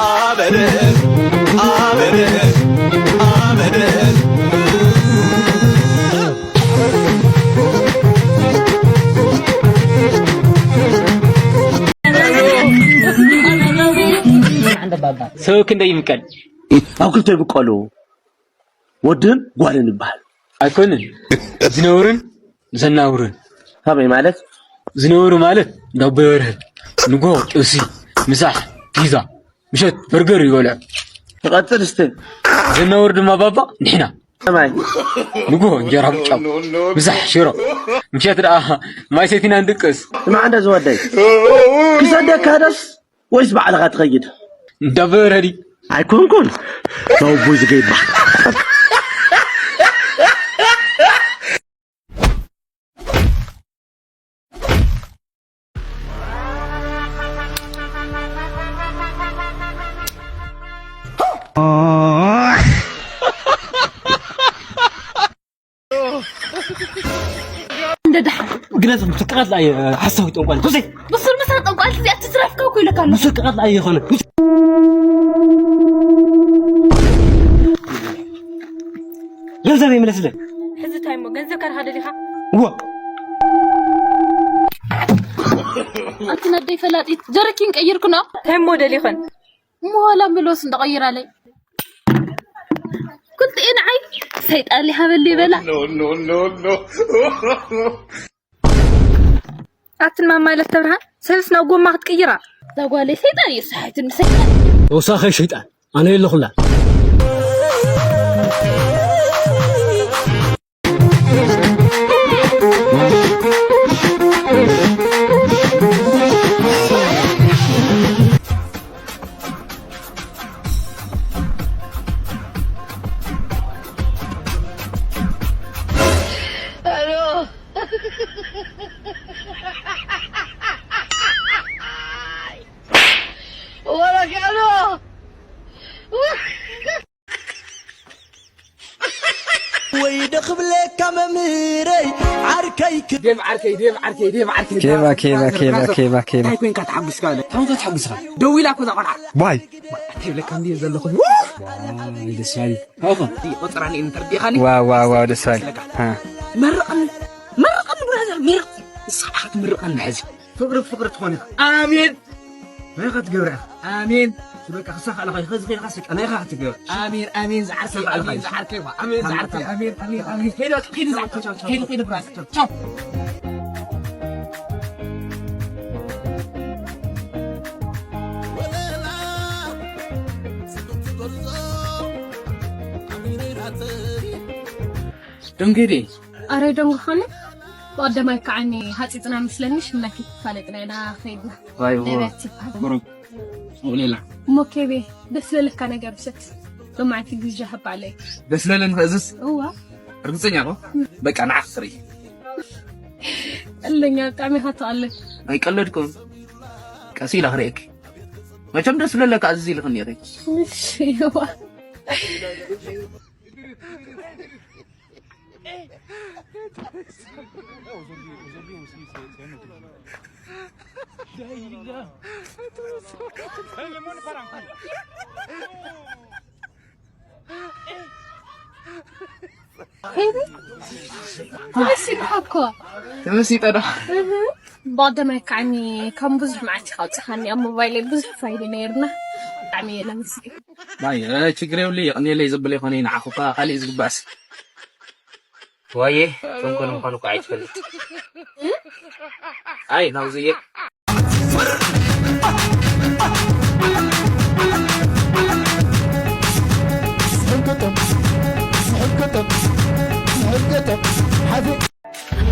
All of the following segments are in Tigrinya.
ኣበደ ኣበደ ኣበደ ሰው ክንደይ ይምቀል? ኣብ ክልተ ይብቀሉ። ወድን ጓልን ይበሃል። ኣይኮንን ዝነውርን ዘናውርን። ከመይ ማለት? ዝነውሩ ማለት ዳቦ ይበርህ፣ ንጎ ጥብሲ፣ ምሳሕ፣ ፒዛ፣ ምሸት በርገር ይበልዑ። ይቐጽል እስቲ። ዘናውር ድማ ባባ ንሕና። ከማይ? ንጎ እንጀራ ብጫው፣ ምሳሕ ሽሮ፣ ምሸት ደኣ ማይ ሰቲና ንድቅስ። ስማዕ እንደ ዝወደይ ክሰደካ ደስ ወይስ ባዕልኻ ትኸይድ? እንዳበረዲ ኣይኮንኩን ሰው ቡዝ ገይባ እንደ ደሓን ግለጽ ብስቅቓት ለኣየ ሓሳዊ ጠንቋል ቱዘይ ብሱር ምሳን ጠንቋልቲ እዚኣ ትትረፍካ እኮ ኢለካ ኣሎ ብስቅቓት ለኣየ ይኾነ ገንዘብ ይመለስለይ ሕዚ እንታይ እሞ ገንዘብ ካድኻ ደሊኻ እዎ ኣንቲ ነደይ ፈላጢት ጀረኪን ቀይርክኖ እንታይ እሞ ደሊኽን እሞ ዋላ ምሎስ እንደቐይራለይ ክልቲኤ ንዓይ ሰይጣን ሊሃበሉ ይበላ ኣትን ማማ ኢለ ተብርሃን ሰብስ ናብ ጎማ ክትቅይራ እዛ ጓለይ ሰይጣን እዩ ሰሓይትን ሰይጣን ተወሳኸ ሸይጣን ኣነ የለኹላ ወይ ደኽብለካ መምህረይ ዓርከይ ዴቭ ዓርከይ ዴቭ ዓርከይ ዴቭ ዓርከይ ኬባ ኬባ ኬባ ኬባ ኬባ እንታይ ኮይንካ ተሓጉስካ ኣለ ታምቶ ተሓጉስካ ደዊላ እኮ እዛ ቆልዓ ዋይ እንታይ ይብለካ እንዲ ዘለኹ ደስ ያሊ ቆፅራ ኒ እንተርዲኻኒ ዋው ዋው ዋው ደስ ያሊ መርቐኒ መርቐኒ ብራዘር መርቕ ንስኻ ክትምርቐኒ ሕዚ ፍቕሪ ፍቕሪ ትኾን ኢኻ ኣሜን ናይ ኢኻ ትገብር ኢኻ ኣሜን በቃ ክሳኻ ኣለኻ ኸዚ ኸይልካ ስቀ ናይ ኢኻ ክትገብር ኣሜን ኣሜን ዝዓርከይ ኣሜን ዝዓርከይ ኣሜን ዝዓርከይ ኣሜን ኣሜን ኣሜን ሄዶ ሄዶ ዝዓርከይ ቻው ቻው ሄዶ ሄዶ ብራስ ቻው ቻው ደንገዴ ኣረ ደንጉ ኾነ ብቐደማይ ከዓኒ ሃፂፅና ምስለኒ ሽምናኪ ትፋለጥና ኢና ከይድና ዋይ ነቢያት ይበሃል ብሩክ ሌላ እሞ ኬቤ ደስ ለለካ ነገር ብሰት ሎማዕንቲ ግብዣ ሃባለይ ደስ ለለን ክእዝዝ እዋ ርግፀኛ ኮ በቃ ንዓ ክስሪ ኣለኛ ብጣዕሚ ኢኻ ትቐልድ ኣይቀለድኩም ቀስ ኢላ ክርእየኪ መቸም ደስ ለለካ ኣዝዝ ኢልክኒ ኢኺ እሺ እዋ ተመሲጥካ እኮ ተመሲጠ ዶ ብቐደማይ ከዓኒ ከም ብዙሕ መዓልቲ ካውፅኻኒ ኣብ ሞባይለይ ብዙሕ ፋይሊ ነይርና ብጣዕሚ እየ ለምስኪ ማይ ችግር የብሉ የቕንየለይ ዘብል ይኾነ ንዓኹ እኳ ካሊእ ዝግባእስ ዋየ ተንኮል ምዃኑ እኳ ኣይትፈልጥ ኣይ ናብዚ እየ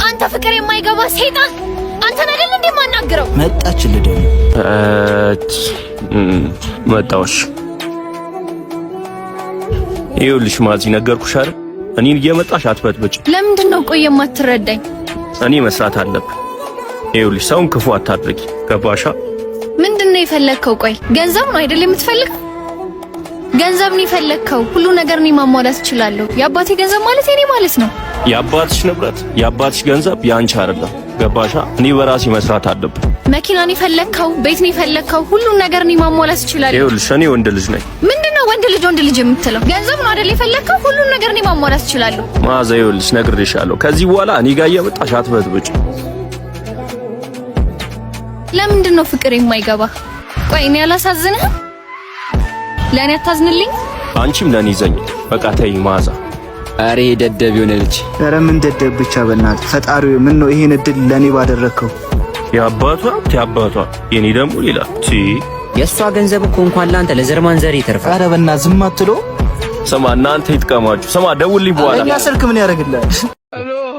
አንተ ፍቅር የማይገባ ሰይጣን አንተን አይደል እንዴ ማናግረው መጣችልህ ደግሞ። መጣሁሽ። ይኸውልሽ ማዚ ነገርኩሽ አይደል? እኔን እየመጣሽ አትበጥብጭ። ለምንድን ነው ቆይ የማትረዳኝ? እኔ መስራት አለብኝ። ይኸውልሽ ሰውን ክፉ አታድርጊ። ገባሻ? ምንድን ነው የፈለግከው? ቆይ ገንዘብ ነው አይደል የምትፈልገው? ገንዘብ ነው የፈለግከው? ሁሉ ነገር እኔ ማሟላት እችላለሁ። የአባቴ ገንዘብ ማለት የኔ ማለት ነው። የአባትሽ ንብረት፣ የአባትሽ ገንዘብ የአንቺ አይደለም። ገባሻ? እኔ በራሴ መስራት አለብኝ። መኪናን የፈለግከው፣ ቤትን የፈለግከው፣ ሁሉን ነገር እኔ ማሟላት እችላለሁ። ይኸውልሽ፣ እኔ ወንድ ልጅ ነኝ። ምንድነው ወንድ ልጅ ወንድ ልጅ የምትለው? ገንዘብ ነው አይደል የፈለግከው? ሁሉን ነገር እኔ ማሟላት እችላለሁ። መዓዛ፣ ይኸውልሽ፣ ነግሬሻለሁ። ከዚህ በኋላ እኔ ጋር እየመጣሽ አትበጥብጭ። ለምንድን ነው ፍቅር የማይገባ? ቆይ፣ እኔ አላሳዝንህም? ለእኔ አታዝንልኝ? አንቺም ለእኔ ዘኝ። በቃ ተይ መዓዛ። አረ ይሄ ደደብ የሆነ ልጅ። ኧረ ምን ደደብ ብቻ በእናትህ ፈጣሪው፣ ምን ነው ይሄን እድል ለእኔ ባደረግከው? የአባቷ ሀብት የአባቷ፣ የኔ ደግሞ ሌላ። ቲ የእሷ ገንዘብ እኮ እንኳን ለአንተ ለዘር ማንዘር ይተርፋል። ኧረ በእናትህ ዝም አትሎ። ስማ እናንተ ይጥቀማችሁ። ስማ ደውልልኝ በኋላ። እኛ ስልክ ምን ያደርግልሃል?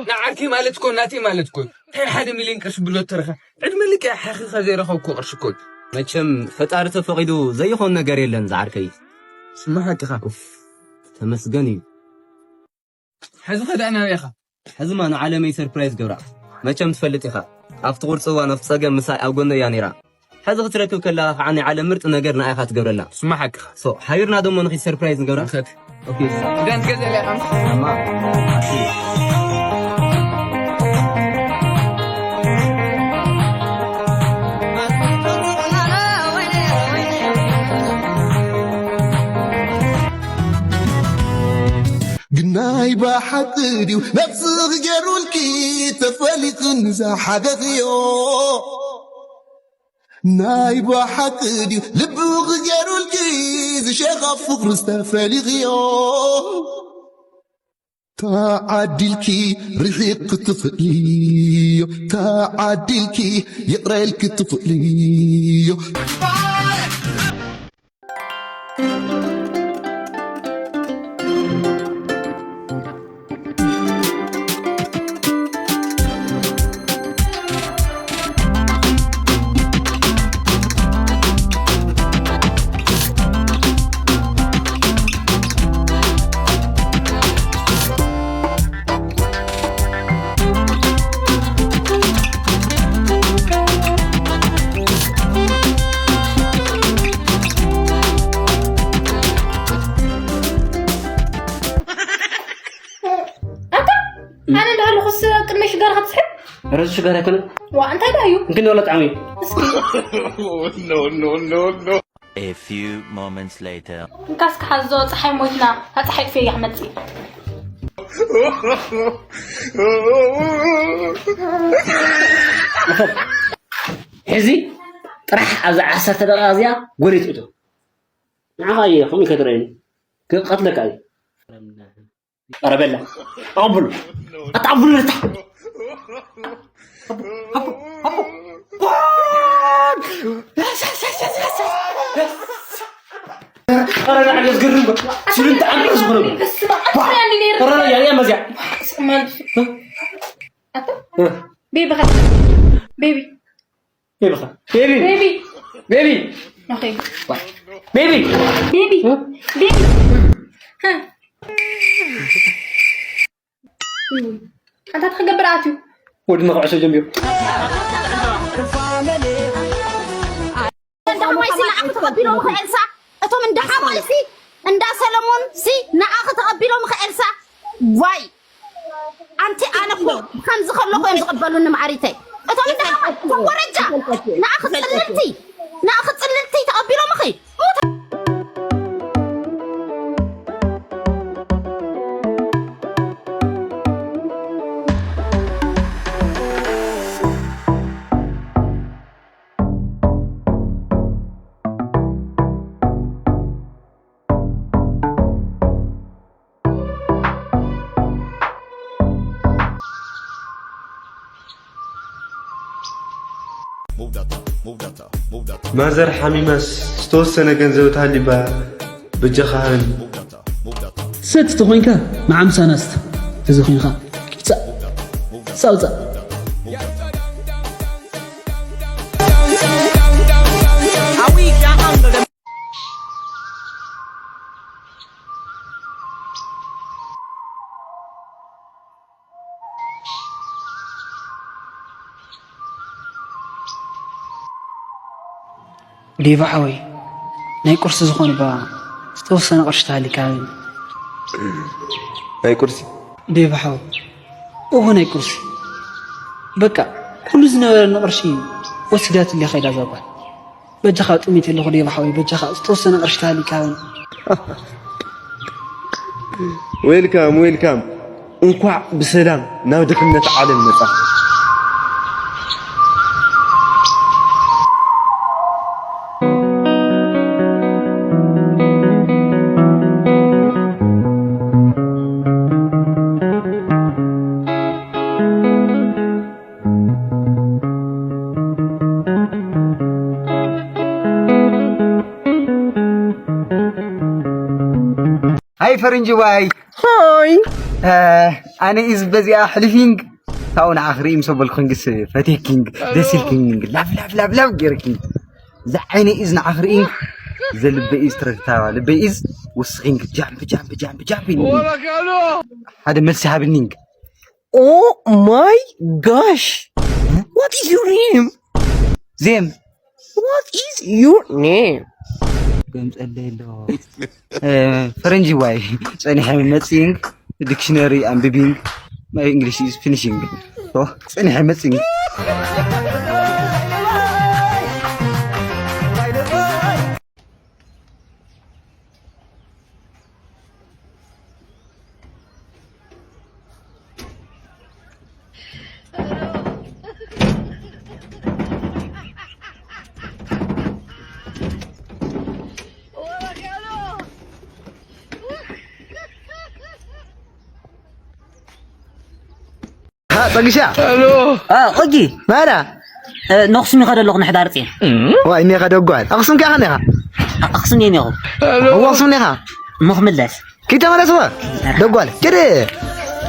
ንዓርኪ ማለት እኮ እናተይ ማለት እኮ እንታይ ሓደ ሚሊዮን ቅርሺ ብሎ ተረኸ ዕድመ ልክዕ ሓኺኻ ዘይረኸብኩ ቅርሺ እኮ እዩ። መቸም ፈጣሪ ተፈቒዱ ዘይኾን ነገር የለን ዝዓርከይ። ስማ ሓቅኻ። ኡፍ፣ ተመስገን እዩ። ሕዚ ኸ ደኣ ናበይ ኢኻ? ሕዚማ ንዓለመይ ሰርፕራይዝ ገብራ። መቸም ትፈልጥ ኢኻ፣ ኣብቲ ቁርፂ እዋን ኣብቲ ፀገም ምሳይ ኣብ ጎነይ እያ ነይራ። ሕዚ ክትረክብ ከለኻ ከዓ ናይ ዓለም ምርጢ ነገር ንዓኻ ትገብረላ። ስማ ሓቅኻ። ሶ፣ ሓቢርና ደሞ ንኺድ ሰርፕራይዝ ንገብራ። ንኸድ። ኦኬ። ክዳን ትገዝእለይ ኢኻ? ኣማ። ግናይ ብሓቂ ድዩ ነፍስኺ ገይሩልኪ ተፈሊጥኒ ዝሓደኽዮ? ናይ ብሓቂ ድዩ ልብኺ ገይሩልኪ ዝሸኻ ፍቕሪ ዝተፈሊኽዮ? ተዓዲልኪ ርሒቕ ክትኽእልዮ፣ ተዓዲልኪ ይቕረል ክትኽእልዮ። ኣታ ኣነ እንዳሃለኹስ ቅድመይ ሽጋራ ክትስሕብ? ረዚ ሽጋራ ኣይኮነን። ዋ እንታይ ደኣ እዩ? ግን ወላ ጣዕሚ እዩ። እስኪ A few moments later. እንካ እስኪ ሓዞ፣ ፀሓይ ሞይትና፣ እታ ፀሓይ ጥፍያ እያ ክመፅእ። ሕዚ ጥራሕ ኣብዛ ዓሰርተ ደቂቃ እዚኣ ጎል ይትእቶ። ንዓኻ እየ ከምኡ ከትረእየኒ ክቐትለካ እዩ። ኧረ በላ ኣቕብሉ፣ ኣታ ኣቕብሉ ነታ። ኧረ ንዓይ ዘስገርም እኮ። ሽሉን ተኣምር ዝኾነ እኮ። ኧረ ያያ መዚያ። ቤቢ ኸ? ቤቢ። ቤቢ ኸ? ቤቢ። ቤቢ። ቤቢ። ኦኬ። ቤቢ። ቤቢ። እ? ቤቢ። እ። ኣንታ ትኽገብር ኣትዩ። ወዲ ንኽዕሶ ጀሚሩ። እንዳ ሓማይሲ ንዓኺ ተቐቢሎምኺ ኤልሳ፣ እቶም እንዳ ሓማይሲ፣ እንዳ ሰለሞንሲ ንዓኺ ተቐቢሎምኺ ኤልሳ። ዋይ። ኣንቲ ኣነ እኮ ከምዚ ከለኹ እዮም ዝቕበሉኒ ማዕሪተይ። እቶም እንዳ ሓማይሲ፣ እቶም ወረጃ፣ ንዓኺ ጽልልቲ፣ ንዓኺ ጽልልቲ ተቐቢሎምኺ። ማዘር ሓሚማስ ዝተወሰነ ገንዘብ ተሃሊባ በጃኻ ሃበኒ። ሰቲ ተኾይንካ ንዓምሳና ስተ፣ ተዘኾይንካ ውፃእ፣ ውፃእ፣ ውፃእ። ዴቫ ሓወይ፣ ናይ ቁርሲ ዝኾን እባ ዝተወሰነ ቅርሺ ተሃሊካ ሃበኒ። ናይ ቁርሲ? ዴቫ ሓወይ፣ እወ ናይ ቁርሲ። በቃ፣ ኩሉ ዝነበረኒ ቅርሺ ወሲዳትለይ ከይዳ እዛ ጓል። በጃኻ ጥሜት ኣለኹ ዴቭ ሓወይ፣ በጃኻ ዝተወሰነ ቅርሺ ተሃሊካ ሃበኒ። Welcome, welcome. እንኳዕ ብሰላም ናብ ድኽነት ዓለም መጻ። ሃይ ፈረንጂ ባይ። ሃይ። ኣነ ኢዝ በዚኣ ሕልፊንግ። ታው ንዓኽ ርኢ ምስ በልኩ ክንግስ ፈቴኪንግ፣ ደስ ኢልኪንግ፣ ላፍ ላፍ ላፍ ላፍ ገይርኪንግ። እዛ ዓይነ ኢዝ ንዓኽ ርኢንግ፣ እዘ ልበ ኢዝ ትረግታዋ፣ ልበ ኢዝ ውስኺንግ፣ ጃምፕ ጃምፕ ጃምፕ ጃምፕ ኢልኒ። ሓደ መልሲ ሃብኒንግ። Oh my gosh! What is your name? ዜም። What is your name? ገምፀለይ ኣሎ። ፈረንጂ ዋይ ጸኒሐ መጺንግ፣ ዲክሽነሪ ኣንብቢንግ፣ my English is finishing. ጸኒሐ መጺንግ። ها ጸግሻ። ኦጂ። ማራ። ነኽሱም ይኸደ ኣለኹ ንሕዳር ጼን። ዋይ እኔኻ ደጓል ኣኽሱም ከ ኔኻ? ኣኽሱም እየ ኔኹ። እወ ኣኽሱም ኔኻ? እሞ ክምለስ። ኪተመለስወ ደጓል ኪድ።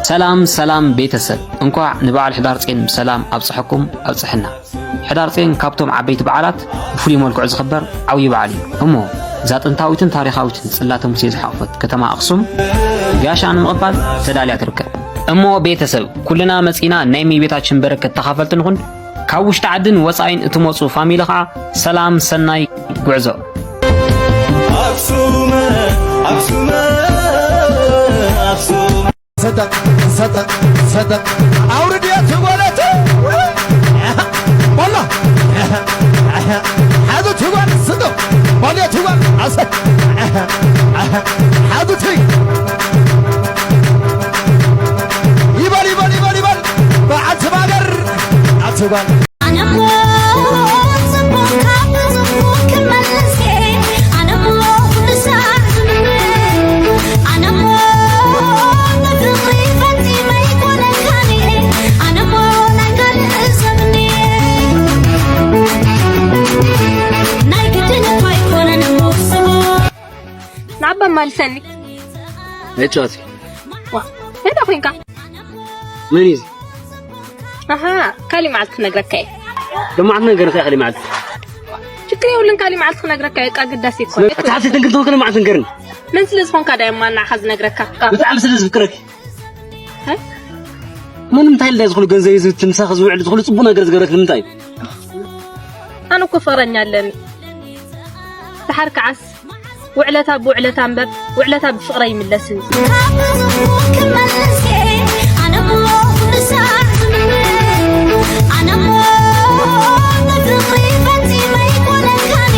ሰላም ሰላም ቤተሰብ፣ እንኳዕ ንበዓል ሕዳር ጼን ብሰላም ኣብፀሐኩም ኣብፀሐና። ሕዳር ጼን ካብቶም ዓበይቲ በዓላት ብፍሉይ መልክዑ ዝኽበር ዓብዪ በዓል እዩ። እሞ እዛ ጥንታዊትን ታሪኻዊትን ጽላተ ሙሴ ዝሓቖፈት ከተማ ኣኽሱም ጋሻ ንምቕባል ተዳልያ ትርከብ። እሞ ቤተሰብ ኩልና መጺና ናይ እመቤታችን በረከት ተኻፈልቲ ንኹን። ካብ ውሽጢ ዓድን ወጻኢን እትመጹ ፋሚሊ ኸዓ ሰላም ሰናይ ጉዕዞ። ኣኽሱም ኣኽሱም ኣኽሱም ሰጠቕ ሰጠቕ ሰጠቕ ኣውርድ የትጎለተ ባላ ሓዙ ትጓል ስጠቕ ባል የትጓል ኣሰ ሓዙ ትይ ይበል ይበል ይበል ይበል በዓል ትባገር ኣትጓል ኣነሞ ጽቡቕ ካብ ጽቡቕ ክመልስኬ ኣነሞ ኩሉ ሳዕ ዝምነ ኣነሞ ብፍቕሪ ፈጺመ ይኮነካኒ ኣነሞ ናይ ካልእ ሰብኒ ናይ ግድነት ኣይኮነን እሞ ስሙ ንዓባ ማልሰኒ መጫወቲ ዋ፣ እንታይ ኮይንካ? መን እዩ እዚ? ኣሃ፣ ካሊእ መዓልቲ ክነግረካ እየ። ሎማዓንቲ ነገርካ እየ ካሊእ መዓልቲ። ችግር የብሉን፣ ካሊእ መዓልቲ ክነግረካ እየ፣ እቃ ግዳስ እኮ። ኣታ ሓንቲ ትንግር ተወከለ መዓልቲ ንገርኒ። መን ስለ ዝኾንካ ዳይ እማ ንዓኻ ዝነግረካ? ብጣዕሚ ስለ ዝፍቅረኪ። እ? ምን እንታይ ኢልካ ዝኽሉ ገንዘብ ዝብትን ምሳኻ ዝውዕል ዝኽሉ ጽቡቕ ነገር ዝገረክ ንምንታይ እዩ? ኣነ እኮ ፍቕረኛ ኣለኒ። ደሓር ከዓስ ውዕለታ ብውዕለታ እምበር ውዕለታ ብፍቕረ ይምለስን። ካብ ዝኹን ክመልስ እየ ኣነ እሞ ኩሉ ሳዕ ዝምነ ኣነ እሞ ብፍቕሪ ፈጺመ ይኮነካኒ።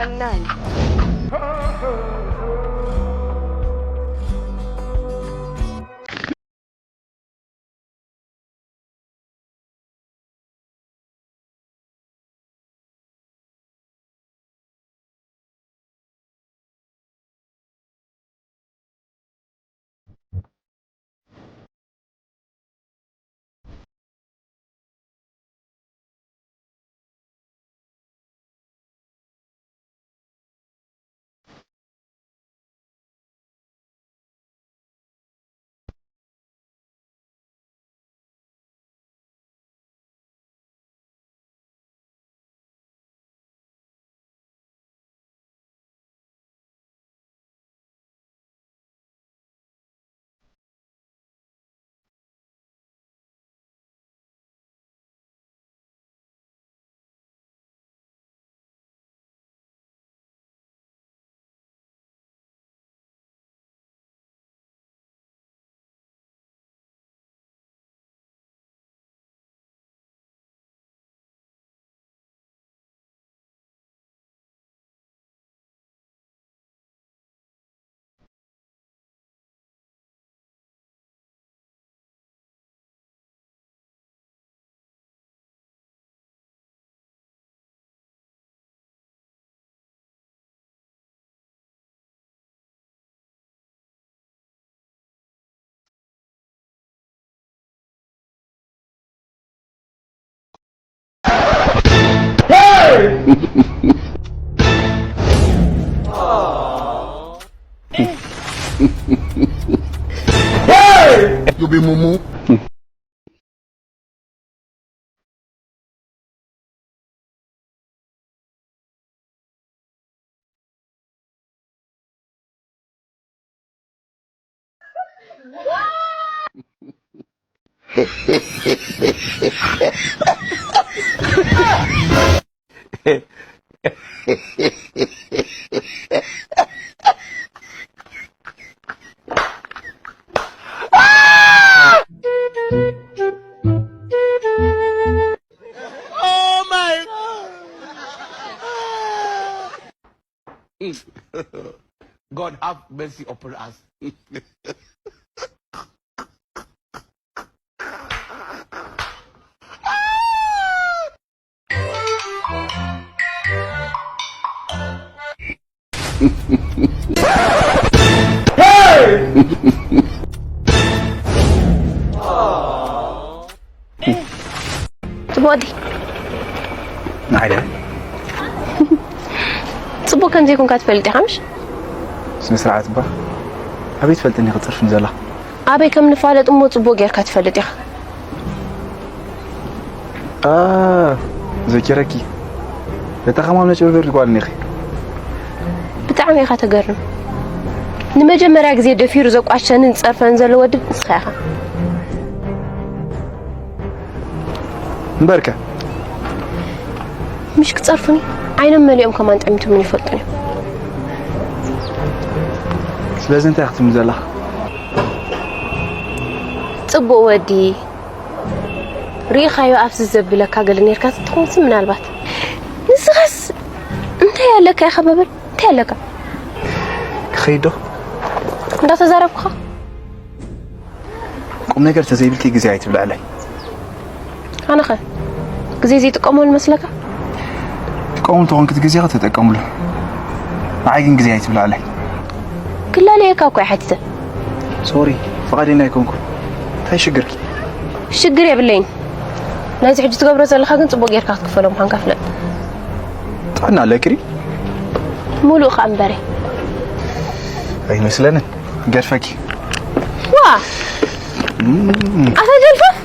ኣናይ። You be mumu. Oh my God. God have mercy upon us. ጽቡቕ ዲ? ንዓይ ድያ? ጽቡቕ ከም ዘይኮንካ ትፈልጥ ኢኻ፣ ምሽ? ስነ ስርዓት እባ። ኣበይ ትፈልጥኒ ክትጸርፍኒ ዘላ? ኣበይ ከም ንፋለጥ እሞ ጽቡቕ ጌርካ ትፈልጥ ኢኻ። ኣ፣ ዘኪረኪ። እታ ከማን መጭበርበርቲ ጓል እኒኺ። ብጣዕሚ ኢኻ ተገርም። ንመጀመርያ ግዜ ደፊሩ ዘቋሸንን ዝጸርፈን ዘሎ ወዲ ንስኻ ኢኻ። እምበርከ። ምሽ ክጸርፉኒ ዓይኖም መሊኦም ከማን ጠሚቶምን ይፈልጡን እዮም። ስለዚ እንታይ ክትብልኒ ዘለኻ? ጽቡቕ ወዲ። ርኢኻዮ ኣብዚ ዘብለካ ገለ ኔርካ ትኾንሲ ምናልባት። ንስኻስ እንታይ ኣለካ ኢኻ መበል? እንታይ ኣለካ? ክኸይድ ዶ? እንዳተዛረብኩኻ? ቁም ነገር ተዘይብልኪ ግዜ ኣይትብልዕለይ። ኣነኸ ግዜ ዘይጥቀመሉ መስለካ? ትጥቀሙ እንተኾንኪ እቲ ግዜኺ ተጠቀምሉ። ንዓይ ግን ግዜ ኣይትብልዕለይ። ክላለየካ እኮ እየ ሓቲተ። ሶሪ፣ ፍቓደኛ ኣይኮንኩ። እንታይ ሽግርኪ? ሽግር የብለይን። ናይዚ ሕጂ ትገብሮ ዘለኻ ግን ጽቡቕ ጌርካ ክትክፈሎ ምዃንካ ፍለጥ። ጥዕና ኣለኪ ድዩ? ሙሉእ ከኣ እምበረ። ኣይመስለንን። ገድፈኪ። ዋ! ኣታ ጀልፋፍ!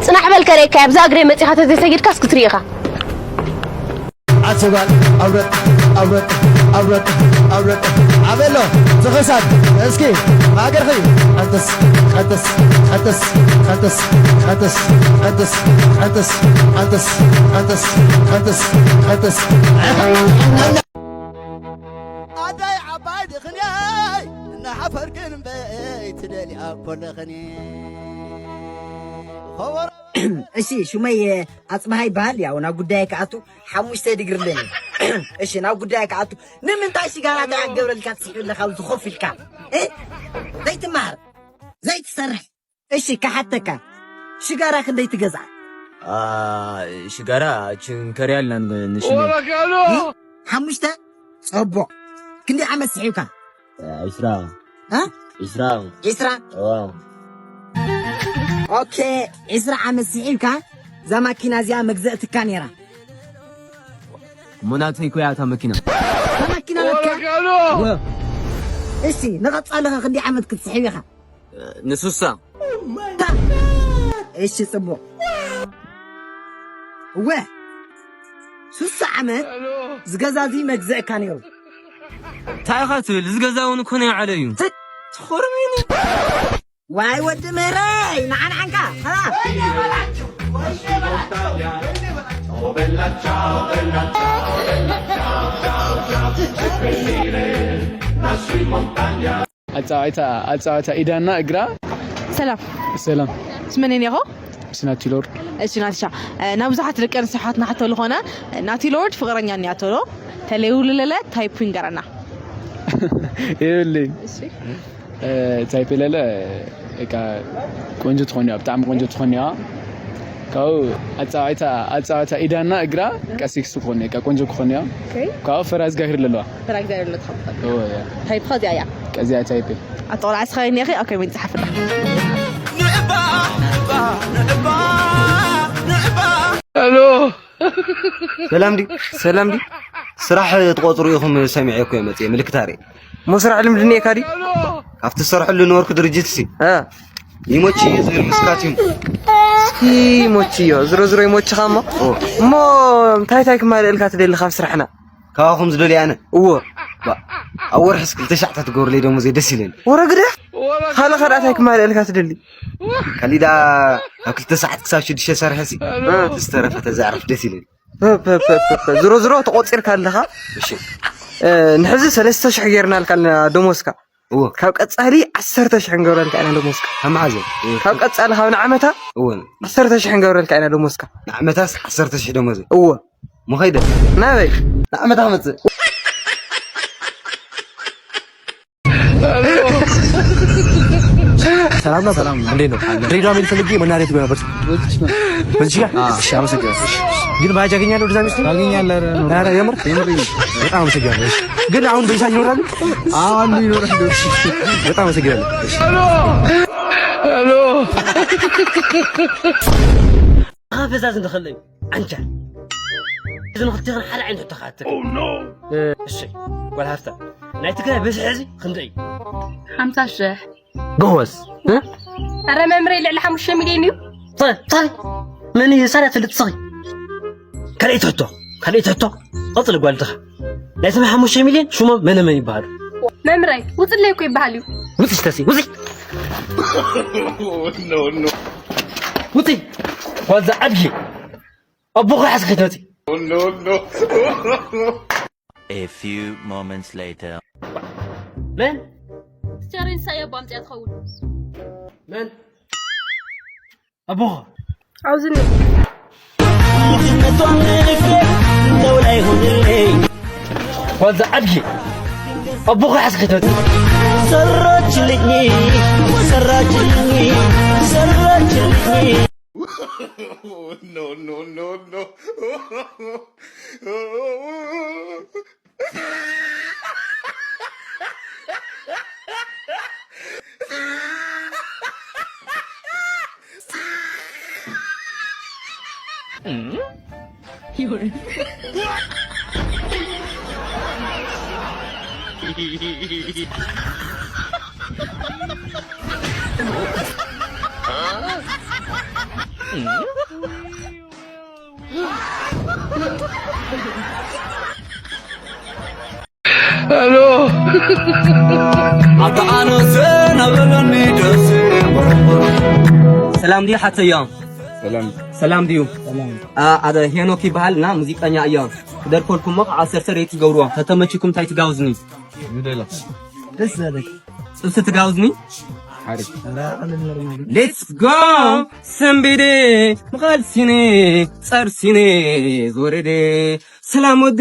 ጽናሕ በል ከርእየካ፣ ኣብዛ እግረይ መጺኻ ተዘይሰጊድካስ ክትርኢ ኢኻ። ኣቲ ጓል ኣውረድ፣ ኣውረድ፣ ኣውረድ፣ ኣውረድ። ኣበሎ ዝኽሳድ እስኪ ማገርኺ። ቀንጥስ፣ ቀንጥስ፣ ቀንጥስ፣ ቀንጥስ፣ ቀንጥስ፣ ቀንጥስ፣ ቀንጥስ፣ ቀንጥስ፣ ቀንጥስ፣ ቀንጥስ፣ ቀንጥስ። ኣዳይ ዓባይ ድኽንያይ እናሓፈርክን እምበይ ትደልያ ኮለኽኒ። ኸወራ እሺ፣ ሹመይ ኣጽብሃ ይበሃል። ያው ናብ ጉዳይ ክኣቱ ሓሙሽተ ዲግሪ ኣለኒ። እሺ፣ ናብ ጉዳይ ክኣቱ። ንምንታይ ሽጋራ እንታይ ኣገብረልካ ትስሕብ ኣለኻ ኣብዚ ኮፍ ኢልካ? እ? ዘይትማር፣ ዘይትሰርሕ። እሺ፣ ክሓተካ። ሽጋራ ክንደይ ትገዝኣ? ሽጋራ ችንከርያ ኣልና ንሽነ ሓሙሽተ። ጸቦ። ክንደይ ዓመት ስሒብካ? ዒስራ። እ? ዒስራ። ዒስራ። ኦኬ፣ ዒስራ ዓመት ስሒብካ እዛ ማኪና እዚኣ መግዘእትካ ነይራ። እሞ ናተይ እኮ እያ እታ መኪና። እታ ማኪና ናትካ? እወ። እሺ፣ ንቐጻሊ ኸ ክንደይ ዓመት ክትስሕብ ኢኻ? ንሱሳ። እሺ፣ ጽቡቕ። እወ፣ ሱሳ ዓመት ዝገዛ እዚ መግዘእካ ነይሩ። እንታይ ኢኻ ትብል? ዝገዛ እውን እኮ ናይ ዓለ እዩ። ትት-፣ ትኾርምኒ። ዋይ ወዲ ምህረይ፣ ንዓንዓንካ። ሃ? ኣጻዋይታ፣ ኣጻዋይታ ኢዳና እግራ። ሰላም። ሰላም። ስመን እኔ ሆ? ስናቲ ሎርድ። እሺ ናትሻ፣ እ፣ ናብ ብዙሓት ደቂ ኣንስትዮ ኣሕዋትና ሕቶ ዝኾነ፣ እ፣ ናቲ ሎርድ ፍቕረኛ እኒኣቶ ዶ? ተለይውልለለ ታይፑ ይንገረና። የብለይ። እሺ። እ፣ ታይፕ ለለ፣ እቃ ቆንጆ ትኾን እያ፣ ብጣዕሚ ቆንጆ ትኾን እያ። ካብኡ ኣጻዋይታ፣ ኣጻዋይታ ኢዳና እግራ ቀሲክስ ትኾን እያ፣ እቃ ቆንጆ ክኾን እያ። ኦኬ። ካብኡ ፈራ እግዚኣብሄር ለለዋ። ፈራ እግዚኣብሄር ለለዋ ትኾን። ኦ፣ ያ። ታይፕኻ እዚኣ እያ። እዚኣ ታይፕ። ኣጠቕላዕ ስኻ እኒኣኺ፣ ኦኬ፣ ምን ጸሓፍና። ሄሎ። ሰላም ድዩ? ሰላም ድዩ? ስራሕ ትቆጽሩ ኢኹም ሰሚዐ እኮ እየ መጽየ፣ ምልክት ኣርእየ። እሞ ስራሕ ልምዲ እኒኤካ ድዩ? ካብቲ ዝሰርሐሉ ነበርኩ ድርጅት ሲ። እ። ይሞች እዩ ዝብል ምስካት እዩ። እስኪ ይሞች እዮ፣ ዝሮ ዝሮ ይሞችኻ እሞ። ኦ። እሞ እንታይ እንታይ ክማልእልካ ትደሊ ካብ ስራሕና? ካባኹም ዝደልየ ኣነ? እዎ። ባ-፣ ኣብ ወርሕስ ክልተ ሻዕ ተትገብሩለይ ደሞዘይ ደስ ኢለኒ። ወረ ግደፍ። ካልእ ኸ እንታይ ክማልእልካ ትደሊ? ካሊእ ደኣ ካብ ክልተ ሰዓት ክሳብ ሽዱሽተ ሰርሐሲ፣ እ። ዝተረፈ ተዘዕርፍ ደስ ኢለኒ። ፐ፣ ፐ፣ ፐ፣ ፐ፣ ፐ። ዝሮ ዝሮ ተቖጺርካ ኣለኻ። እሺ። እ፣ ንሕዚ ሰለስተ ሽሕ ጌርናልካ ኣለና ደሞዝካ። እወ። ካብ ቀጻሊ ዓሰርተ ሽሕ ክንገብረልካ ኢና ደሞዝካ። ካብ መሓዘ? እወ። ካብ ቀጻሊ ካብ ንዓመታ እወ። ዓሰርተ ሽሕ ክንገብረልካ ኢና ደሞዝካ። ንዓመታስ ዓሰርተ ሽሕ ደሞዘ? እወ። መኸይደ? ናበይ? ንዓመታ ክመጽእ። ሰላም ነው? ሰላም ነው። እንዴት ነው? ድሬዳዋ መሄድ ፈልጌ መናኸሪያ የት ጋር ነበር? በዚህ ጋር? አዎ። እሺ፣ አመሰግናለሁ። እሺ። ግን ባጃ አገኛለሁ ወደዛ ሚስት? ታገኛለህ። ኧረ፣ ኧረ፣ የምር? የምር ነው። በጣም አመሰግናለሁ። እሺ። ግን አሁን በይሳ ይኖራሉ? አዎ፣ አሉ፣ ይኖራሉ። እሺ። በጣም አመሰግናለሁ። እሺ። ሄሎ። ኣኻ ፈዛዝ እንተኸለዩ፣ ዓንጃል። እዚ ንኽልቴኽን ሓደ ዓይነት ሕቶ ክሓተክ። እ፣ እሺ፣ ጓል ሃፍታ፣ ናይ ትግራይ ብዝሒ ሕዚ ክንደይ እዩ? ሓምሳ ሽሕ። ጎበዝ። እ? ኣረ መምረይ ልዕሊ ሓሙሽተ ሚልዮን እዩ። ጸ-፣ ጸ-፣ መን እዩ ሳላ ትልጥ ጽኺ? ካልኣይቲ ሕቶ፣ ካልኣይቲ ሕቶ። ቀጽሊ ጓል ድኻ። ናይ ሰብዓ ሓሙሽተ ሚልዮን ሽሞም መነ መን ይበሃሉ? መምረይ፣ ውጽለይ እኮ ይበሃል እዩ። ውጽ ሽተሲ፣ ውጽ። ውጽ። ጓልዛ ኣድጊ። ኣቦኻ ሓስኺ ትመጺ። A few moments later. መን? ቸሬን ሳይ ኣቦ ኣምጽያ ትኸውን። መን? ኣቦኻ። ኣብዚ እኒኦ። ጓልዛ ኣድጊ። ኣቦኻ ሓስኺ ትመጺ። ሰራችልኝ፣ ሰራችልኝ፣ ሰራችልኝ። No, no, no, no. ሄሎ። ኣታ ኣነ ዘና በለኒ ደስ። ሰላም ድዩ ሓተዮ? ሰላም። ሰላም ድዩ? ሰላም። አ፣ ኣደ ሄኖክ ይበሃል እና ሙዚቀኛ እዮ። ክደርፈልኩም እሞ ከዓ ዓሰርተ ሬት ትገብርዎ። ተተመችኩም እንታይ ትጋብዙኒ? ምደላ። ደስ ዝበለክ። ጥብሲ ትጋብዙኒ? ሓሪፍ። Let's go! ሰንቤዴ፣ ምኻል ሲኔ፣ ጸር ሲኔ፣ ዝወረደ። ሰላም ወዴ፣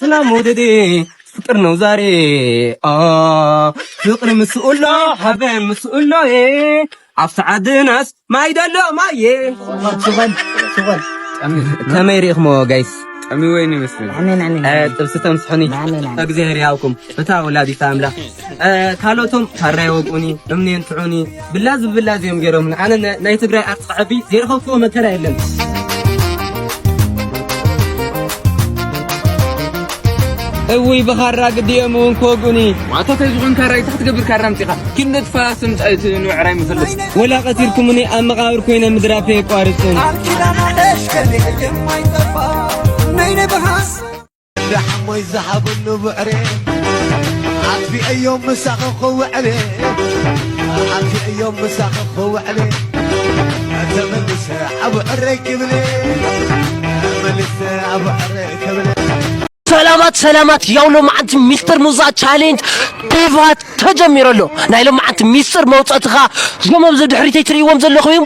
ሰላም ወደዴ፣ ፍቅር ነው ዛሬ። አ፣ ፍቅር ምስኡሎ፣ ሓበን ምስኡሎ፣ እ፣ ኣብ ሰዓድናስ ማይ ደሎ፣ ማየ። ሱቐል፣ ሱቐል። ከመይ ርኢኽሞ ጋይስ? ጥዕሚ ወይኒ ይመስል። ኣሜን፣ ኣሜን፣ እ፣ ኣሜን። ጥብሲ ተምስሑኒ። ኣሜን፣ ኣሜን። እግዚኣብሔር ይሃብኩም። እታ ወላዲት ኣምላኽ፣ እ፣ ካልኦቶም ካራ ይወቅኡኒ፣ እምኒ የንትዑኒ፣ ብላዝ ብላዝ እዮም ገይሮምኒ። ኣነ ነ-፣ ናይ ትግራይ ኣርፂ ዓቢ ዘይረኸብክዎ መከራ የለን። እውይ ብኻራ ግዲ እዮም እውን ክወግኡኒ። ዋታ እንታይ ዝኾን ካራ እንታይ ክትገብር ካራ ኣምፂኻ? ኪድ ነጥፋ ስም ፃይት ንብዕራይ ምፈልጥ። ወላ ቀቲልኩምኒ ኣብ መቓብር ኮይነ ምድራፈይ የቋርፅን። ቃል ኪዳን ኣደሽ ከሊል የማይጠፋ ነይነ ብሃስ ደሓሞይ ዝሃበሉ ብዕሬ ኣጥፊአዮም ምሳኺ ክውዕሬ ኣጥፊአዮም ምሳኺ ክውዕሬ ተመልሰ ኣብ ዕረይ ክብሌ ተመልሰ ኣብ ዕረይ ክብሌ ሰላማት ሰላማት፣ ያው ሎማዓንቲ ሚስተር ሙዛ ቻሌንጅ ዴቫ ተጀሚሩ ኣሎ። ናይ ሎማዓንቲ ሚስጥር መውፀእትኻ እዞም ኣብዚ ድሕሪተይ ትርእይዎም ዘለኹም እዮም።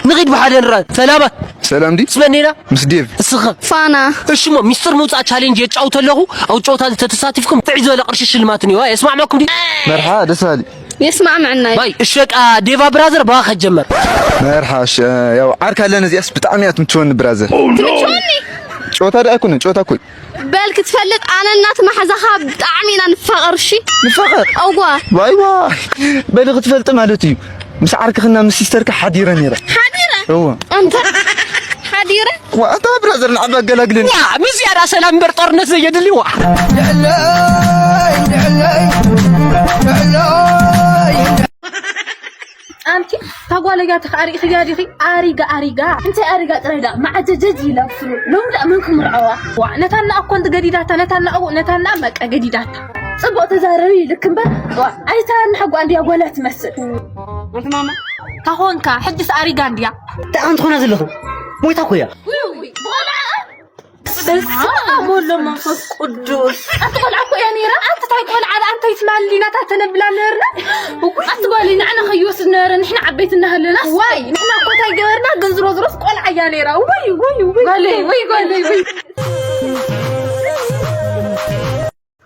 ንኺድ ብሓደ ንራ። ሰላማት። ሰላም ዲ? ምስ መን ኢና? ምስ ዴቭ። እስኻ? ፋና። እሺ እሞ ሚስጥር ምውፃእ ቻሌንጅ የጫውት ኣለኹ። ኣብ ጨወታ እዚ ተተሳቲፍኩም ጥዕይ ዝበለ ቅርሺ ሽልማት እኒኦ። የስማዕመኩም ዲ? መርሓ ደስ በሃሊ። የስማዕመዐና እዩ። ባይ እሸቃ ዴቫ ብራዘር ባኻ ጀመር። መርሓ እሺ፣ ያው ዓርካ ኣለነ እዚኣስ ብጣዕሚ እያ ትምችወኒ ብራዘር። ትምችወኒ? ጨወታ ደኣ ኣይኮነን፣ ጨወታ እኮ እዩ። በል ክትፈልጥ ኣነ እናት ማሕዛኻ ብጣዕሚ ኢና ንፋቐር እሺ። ንፋቐር? እዋ። ዋይ ዋይ። በል ክትፈልጥ ማለት እዩ። ምስ ዓርክኽና ምስ ሲስተርካ ሓዲረ ነይረ። ሓዲረ? እዋ። ኣንተ ሓዲረ? ዋ ኣታ ብራዘር ንዓባ ኣገላግልን። ዋ፣ ምስ ዝያዳ ሰላም እምበር ጦርነት ዘየድሊ ዋ። ኣንቲ ታጓለያ ተኻሪእኽያ ዲኺ? ኣሪጋ ኣሪጋ። እንታይ ኣሪጋ ጥራይ ደኣ መዓጀጀጅ ኢላ ፍሩ። ሎም ደኣ መን ክምርዐዋ? ዋ፣ ነታና እኮ እንት ገዲዳታ፣ ነታና እው፣ ነታና በቃ ገዲዳታ። ጽቡቕ ተዛረቢ ልክ እምበር፣ ዋ፣ ኣይተናን ሓጓ እንድያ ጓላ ትመስል። ኣንቲ ማማ፣ ታኾንካ፣ ሕጅስ ኣሪጋ እንድያ። እንታይ ኣንቲ ኾና ዘለኹ? ሞይታ እኮ እያ። ውይ፣ ውይ፣ ብቆልዓ እሱ ኣቦሎ መንፈስ ቅዱስ። ኣቲ ቆልዓ እኮ እያ ነይራ። ኣንቲ ታይ ቆልዓ ደኣ፣ እንታይ ትማሊ ናታ ተነብላ ነርና። ኣቲ ጓለይ ንዓና ከይወስድ ነበረ፣ ንሕና ዓበይቲ እናሃለና። ዋይ፣ ንሕና እኮ እንታይ ገበርና፣ ግን ዝሮ ዝሮስ ቆልዓ እያ ነይራ። ውይ፣ ውይ፣ ውይ። ጓለይ፣ ውይ፣ ጓለይ፣ ውይ።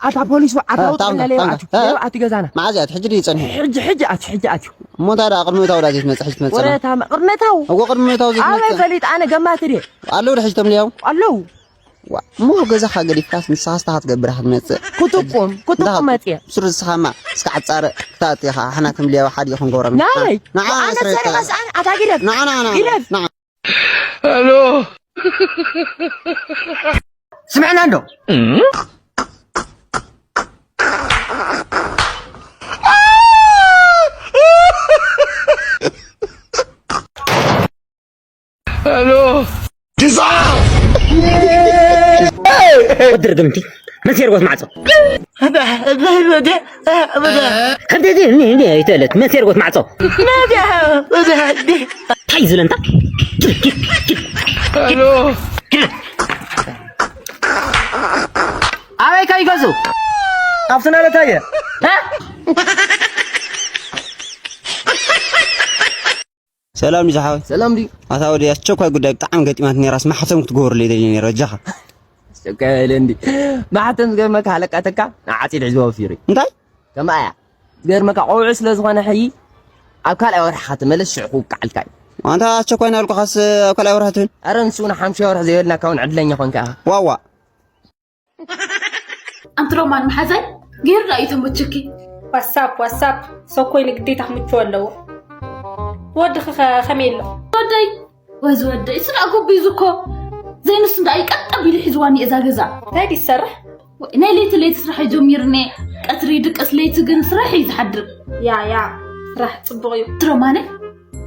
ኣታ ፖሊስ፣ ኣታ እ፣ ውጣ ታንጋ፣ እናለይ ታንጋ። ኣትዩ። እ? ኣትዩ ገዛና። መዓዝ እያ? ሕጂ ድዩ ጸኒሑ? ሕጂ፣ ሕጂ ኣትዩ፣ ሕጂ ኣትዩ። እሞ እንታይ ደኣ ቅድሚ ምእታው ደኣ ዘይትመጽእ፣ ሕጂ ትመጽእ? ወረ እታ ቅርነታው። እዎ፣ ቅድሚ ምእታው እታ ዘይትመጽእ። ፈሊጥ ኣነ ገማት ድየ? ኣለዉ ዶ ሕጂ ተምልያው? ኣለዉ። ዋ፣ እሞ ገዛኻ ገዲፍካስ ንስኻስ እንታይ ክትገብር ክትመጽእ? ክጥቁም፣ ክጥቁም እንዳ መጽየ። ስሩ ንስኻማ እስከ ዓጻረ ክትኣቲ ኢኻ፣ ኣሕና ተምልያው ሓደ ይኹን ገብሮም። ናበይ? ንዓ ኣነ ኣስረካ። ሰሪቐስ ኣነ ኣታ ግደፍ። ንዓ፣ ንዓ፣ ንዓ። ግደፍ። ንዓ። ሄሎ። ስምዕና እንዶ። ሄሎ። ወዲ ርግምቲ፣ መን ሴርጎት ማዕጾ? ከምቲ እቲ እኒ፣ እኒ ኣይትእለት፣ መን ሴርጎት ማዕጾ? እንታይ ዝለንታ? ሄሎ። ኣበይ ከ ይገዙ? ኣብቲ ናለታየ። እ? ሰላም ድዩ ዝሓወይ? ሰላም ድዩ? ኣታ ወዲ ኣስቸኳይ ጉዳይ ብጣዕሚ ገጢማት ነይራስ ማሕተም ክትገብርለይ ደልየ ነይረ፣ በጃኻ። ኣስቸኳይ በለ እንዲ። ማሕተም ዝገርመካ ሃለቃ ተካ ንዓፂድ ሒዝዋ ወፊሩ። እንታይ? ከምኣ እያ። ዝገርመካ ቆውዒ ስለ ዝኾነ ሕጂ ኣብ ካልኣይ ወርሒ ኸትመለስ ሽዑ ክውቃዓልካ እዩ። ኣንታ ኣስቸኳይ እናበልኩኻስ ኣብ ካልኣይ ወርሒ ትብል? ኣረ ንሱ ንሓምሻይ ወርሒ ዘይበልና ካውን ዕድለኛ ኾንካ ኢኻ። ዋዋ። ኣንቲ ሮማን መሓዛይ ገይሩ ዳኣ እዩ ተመችኪ። ዋሳፕ ዋሳፕ ሰኮይ ንግዴታ ክምችዎ ኣለዎ። ወድኺ ኸ ከመይ ኣሎ? ወደይ ወይ ዝወደይ ስራ ጎቢዙ እኮ ዘይንሱ እንዳ እዩ ቀጥ ኣቢሉ ሒዝዋኒ እዛ ገዛ። እንታይ ድዩ ዝሰርሕ? ወይ ናይ ለይቲ ለይቲ ስራሕ እዩ ጀሚርኒ። ቀትሪ ድቅስ ለይቲ ግን ስራሕ እዩ ዝሓድር። ያ ያ ስራሕ ጽቡቕ እዩ። ኣንቲ ሮማነይ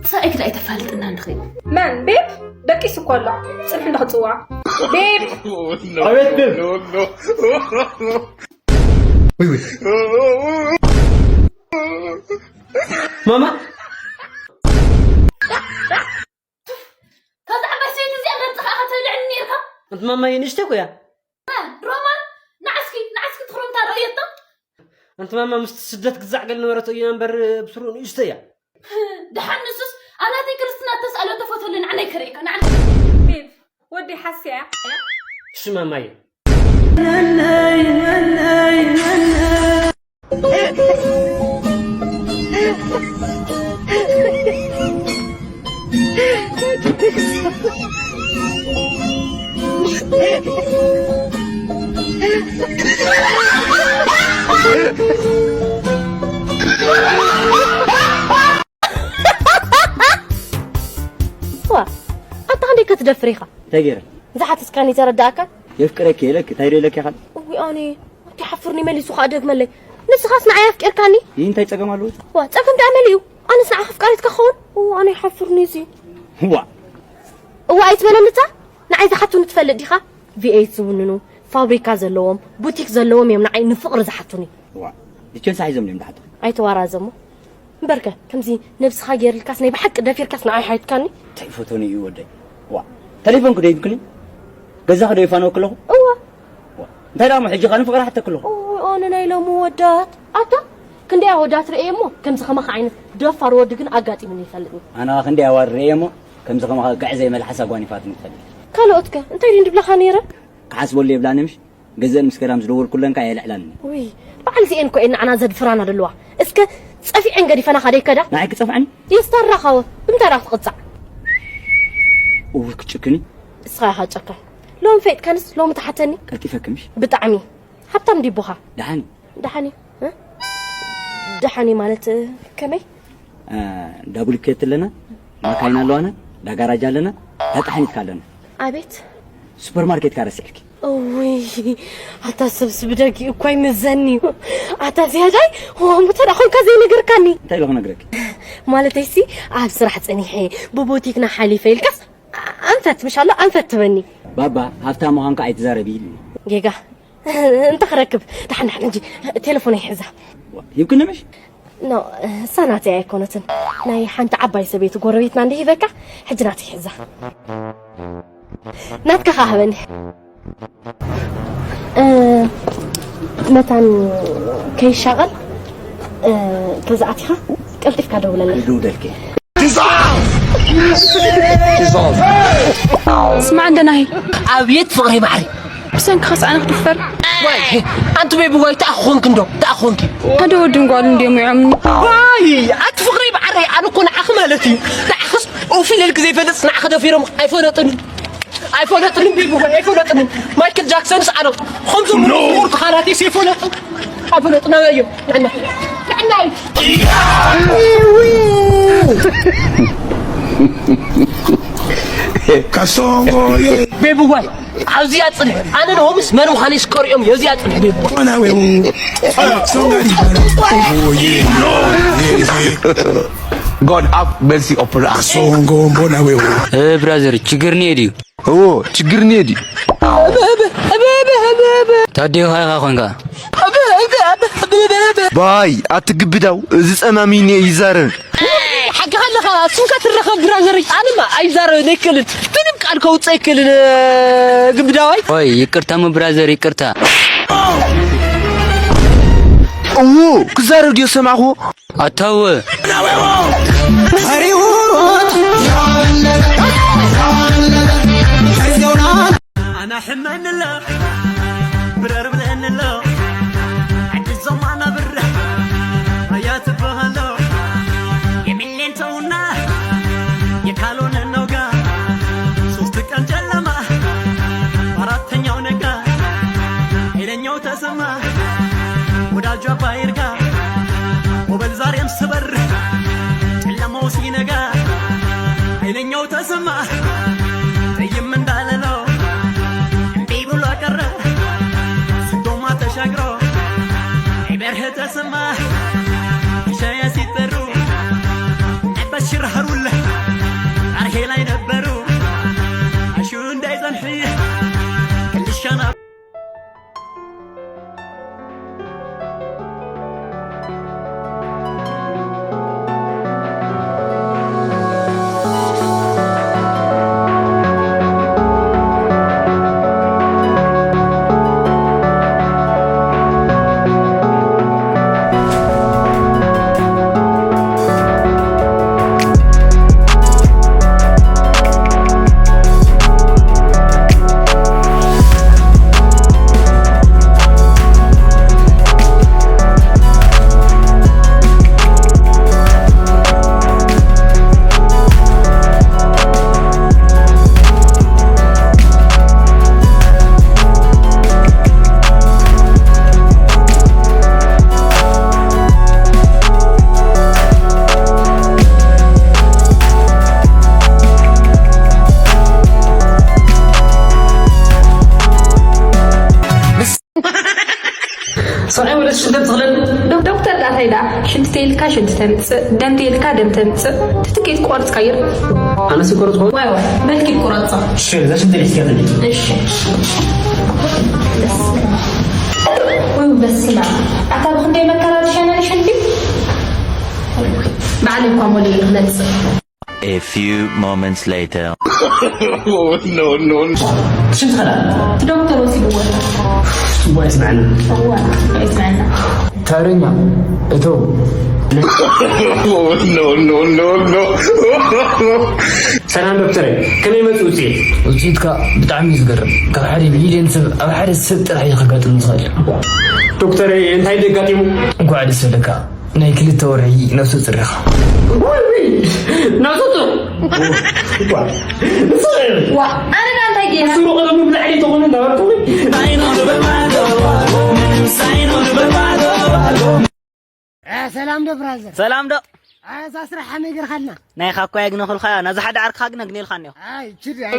ክሳብ ኣይክዳ ኣይተፋልጥና እንድኺ። መን ቤብ? ደቂሱ እኮ ኣሎ። ጽንሒ እንዶ ክጽዋ። ቤብ! ኣቤት ቤብ! ውይ ውይ። ማማ! ካብዛ ዓባይ ሰበይቲ እዚኣ ገርጽኻ ኢኻ ተብልዕኒ ነይርካ። ኣንቲ ማማ ንእሽተይ እኮ እያ። መን? ሮማን? ንዓስኪ፣ ንዓስኪ ትኽረምታ ርእየቶ? ኣንቲ ማማ ምስቲ ስደት ግዛዕ ገል ነበረት እያ እምበር ብስሩ ንእሽተይ እያ። ደሓን ንሱስ ኣብ ናተይ ክርስትና እተስኣለቶ ፎቶ ኣሎ፣ ንዓናይ ከርእየካ፣ ንዓናይ። ቤብ፣ ወዲ ሓስያ እያ። ሽማማይ። ዋ፣ ኣታ ክንደይ ከትደፍር ኢኻ? እንታይ ገይረ? ዝሓተትካኒ ተረዳእካ? የፍቅረኪ ኢለኪ፣ እንታይ ዶ ኢለኪ ኢኻ? እዊ ኣነ፣ ኣንቲ ሓፍርኒ መሊሱ ኸኣ ደግመለይ። ንስኻስ ንዓይ ኣፍቂርካኒ? ይህ እንታይ ጸገም ኣለዎ? ዋ፣ ጸገም ደኣ መሊኡ። ኣነስ ንዓኻ ኣፍቃሪት ክኸውን? እዋ ኣነ ይሓፍርኒ እዚ። ዋ። እዋ ኣይትበለኒ እታ። ንዓይ ዝሓቱኒ ትፈልጥ ዲኻ? ቪ ኤይት ዝውንኑ፣ ፋብሪካ ዘለዎም፣ ቡቲክ ዘለዎም እዮም ንዓይ ንፍቕሪ ዝሓቱኒ። ዋ። ድቸንሳ ሒዞም እዮም ዝሓቱ? ኣይተዋራዘሞ። እምበርከ፣ ከምዚ ነብስኻ ገይርልካስ ናይ ብሓቂ ደፊርካስ ንዓይ ሓይትካኒ? እንታይ ፈተኑ እዩ ወደይ? ዋ። ተሌፎንኩ ዶ ሂብክኒ? ገዛኹ ዶ ይፋነወኪ ኣለኹ? እዋ። ዋ። እንታይ ደኣ እሞ ሕጂ ኸኣ ንፍቕሪ ሓተኪ ኣለኹ? እውይ፣ ኣነ ናይ ሎሚ ወዳት። ኣታ፣ ክንደይ ኣወዳት ርእየ እሞ፣ ከምዚ ከማኻ ዓይነት ደፋር ወዲ ግን ኣጋጢሙኒ ይፈልጥኒ። ኣነ ኸኣ ክንደይ ኣዋር ርእየ እሞ፣ ከምዚ ከማኻ ግዕዘይ መልሓሳ ጓኒፋትኒ ትፈልጥ። ካልኦትከ እንታይ ድን ድብላኻ ነይረ? ክሓስበሉ የብላኒ ምሽ? ገዘን ምስ ገዳም ዝደወልኩለን ከኣ የልዕላኒ። ውይ፣ በዓል እዚኤን እኮ እየን ንዓና ዘድፍራና ዘለዋ። እስከ ጸፊዐን ገዲፈና ኻደ ይከዳ? ንዓይ ክጸፍዐኒ? የስታራኻወ፣ ብምንታይ ደኣ ክትቕጻዕ? እውይ፣ ክጭክኒ። እስኻ ኢኻ ጨካን። ሎሚ ፈይጥካንስ፣ ሎሚ ትሓተኒ? ቀልጢፈኪ ምሽ? ብጣዕሚ። ሃብታም ዲቦኻ? ደሓን እዩ። ደሓን እዩ፣ እ? ደሓን እዩ ማለት፣ እ፣ ከመይ? እ፣ እንዳ ቡልኬት ኣለና፣ ማካይና ኣለዋና፣ እንዳ ጋራጅ ኣለና፣ እንዳ ጣሕኒትካ ኣለና። ኣቤት። ሱፐርማርኬትካ ረሲዕኪ። እውይ፣ ኣታ ሰብስ ብደጊኡ እኳ ይመዘኒ እዩ። ኣታ ዝያዳይ፣ ዋው፣ እሞ ተዳ ኾንካ ዘይነገርካኒ? እንታይ ኢለ ክነግረኪ? ማለተይሲ፣ ኣብ ስራሕ ጸኒሐ፣ ብቦቲክና ሓሊፈ ኢልካስ፣ ኣንፈት፣ ምሽ ኣሎ፣ ኣንፈት ትበኒ። ባባ፣ ሃብታም ምዃንካ ኣይትዛረቢ ኢሉኒ። ጌጋ። እንተ ክረክብ፣ ደሓን፣ ደሓን፣ ሕጂ ቴሌፎነይ ይሕዛ። ዋ፣ ሂብክኒ ምሽ? ኖ፣ እሳ ናተይ ኣይኮነትን። ናይ ሓንቲ ዓባይ ሰበይቲ ጎረቤትና እንዲህ ሂበካ፣ ሕጂ ናተይ ይሕዛ። ናትካ ኸኣ ሃበኒ። እ፣ መታን ከይሻቐል፣ እ፣ ተዛኣቲኻ ቀልጢፍካ ደውለለይ። ይደውለልኪ። ስማዕ እንደ ናሂ። ኣብየት ፍቕሪ ማዕሪ። ብሰንክኻስ ኣነ ክድፈር? ዋይ፣ ኣንቲ ቤቢ ዋይ፣ ተኣኾንክ እንዶ፣ ተኣኾንክ። ሓደ ወድን ጓልን እንዲዮም ይዖምኒ። ዋይ፣ ኣንቲ ፍቕሪ ማዕሪ፣ ኣነ እኮ ንዓኺ ማለት እዩ። ንዓኽስ ኡፍ ኢለልክ ዘይፈልጥ፣ ንዓኺ ደፊሮም ኣይፈለጡን። ኣይፈለጥንን ቤቢ ዋይ፣ ኣይፈለጥንን። ማይክል ጃክሰንስ ኣነ። ኸምዞም ምሁር ተኻላቲስ ይፈለጡ። ኣይፈለጥና እዮም። ንዕና። ንዕና እዩ። ካሶንጎ ቤቢ ዋይ፣ ኣብዚኣ ጽንሕ። ኣነ ንሆምስ መን ምዃነይ ስከሪኦም እዩ። ኣብዚኣ ጽንሕ ቤቢ ዋይ። ሆና ወይ ሶንጋ ዲ። God have mercy upon us. ሶንጎ ቦና ወይ። እ፣ ብራዘር፣ ችግር እኒኤ ድዩ? እዎ፣ ችግር እኒኤ ድዩ? ታዲኡ ኸ ኢኻ ኾንካ? ባይ፣ ኣቲ ግብዳው፣ እዚ ጸማሚኒ ኣይዛረብን። ሓቂ ኣለኻ፣ እሱንካ ትረኸብ ብራዘር፣ ኣነማ ኣይዛረብን ኣይክእልን፣ ምንም ቃል ከውጽእ ኣይክእልን፣ ግብዳዋይ። ኦይ፣ ይቅርታ እሞ ብራዘር፣ ይቅርታ። እዎ፣ ክዛረብ ድዮ ሰማዕኩዎ? ኣታወ። ኣና ሕመንሎ ብረር ብለንሎ ዓዲ ዞማና ብረ ኣያ ትበሃሎ የሚሌን ተውና የካሎነ ነውጋ ሶስት ቀን ጨለማ በአራተኛው ነጋ ኃይለኛው ተሰማ ወዳጁ አባይ ይርጋ ወበል ዛሬም ስበር ጨለማው ሲነጋ ኃይለኛው ተሰማ ጠይም እንዳለለው እምቢ ብሎ ቀረ ስንቶማ ተሻግሮ በርሀ ተሰማ ሻያ ሲጠሩ በሽር ሀሩለ አርሄ ላይ ነበሩ አሹ እንዳይጸንሕ ክልሻና ሽንት ትኽለል። ዶ- ዶክተር ዳታይ ዳ ሽንቲ ተይልካ ሽንቲ ተምፅእ፣ ደም ተይልካ ደም ተምፅእ። ትትኬት ቆርፅካዮ። ኣነስ ቆረፅኩ። ዋይ ዋይ፣ በልኪ ቆረፃ። እሺ፣ እዛ ሽንት ቤት እስኪ ኣትልኝ። እሺ። ወይ በስመ ኣብ። ኣታ ብክንደይ መከራ ዝሸነን ሽንቲ? ባዕለይ እኳ ሞልየ ክመፅእ። A few moments later. ሽንቲ ኸዳ? ዶክተር ወሲድዎ። እዋ ይስምዐና። እዋ ይስምዐና። ተረኛ እቶ ሰላም ዶክተር፣ ከመይ መጽእ ውጽኢት? ውጽኢትካ ብጣዕሚ እዩ ዝገርም። ካብ ሓደ ሚልዮን ሰብ ኣብ ሓደ ሰብ ጥራሕ እዩ ከጋጥም ዝኽእል። ዶክተር፣ እንታይ ደጋጢሙ? እንኳዕ ደስ በለካ። ናይ ክልተ ወርሒ ነፍሰ ጹር ኢኻ። ነፍሰ ጡር? ዋ፣ ኣነ ዳ እንታይ ጌና? ሱሩ ቀደም ብላዕሊ ተኾኑ እንዳበልኩ። እ፣ ሰላም ዶ ብራዘር? ሰላም ዶ? እ፣ እዛ ስራሕ ከመይ ገርካልና? ናይኻ እኮ የግነኹልካ፣ ናዛ ሓደ ዓርክኻ ግን ኣግኔልካ እኒኦ። ኣይ፣ ችድ፣ ኣይ፣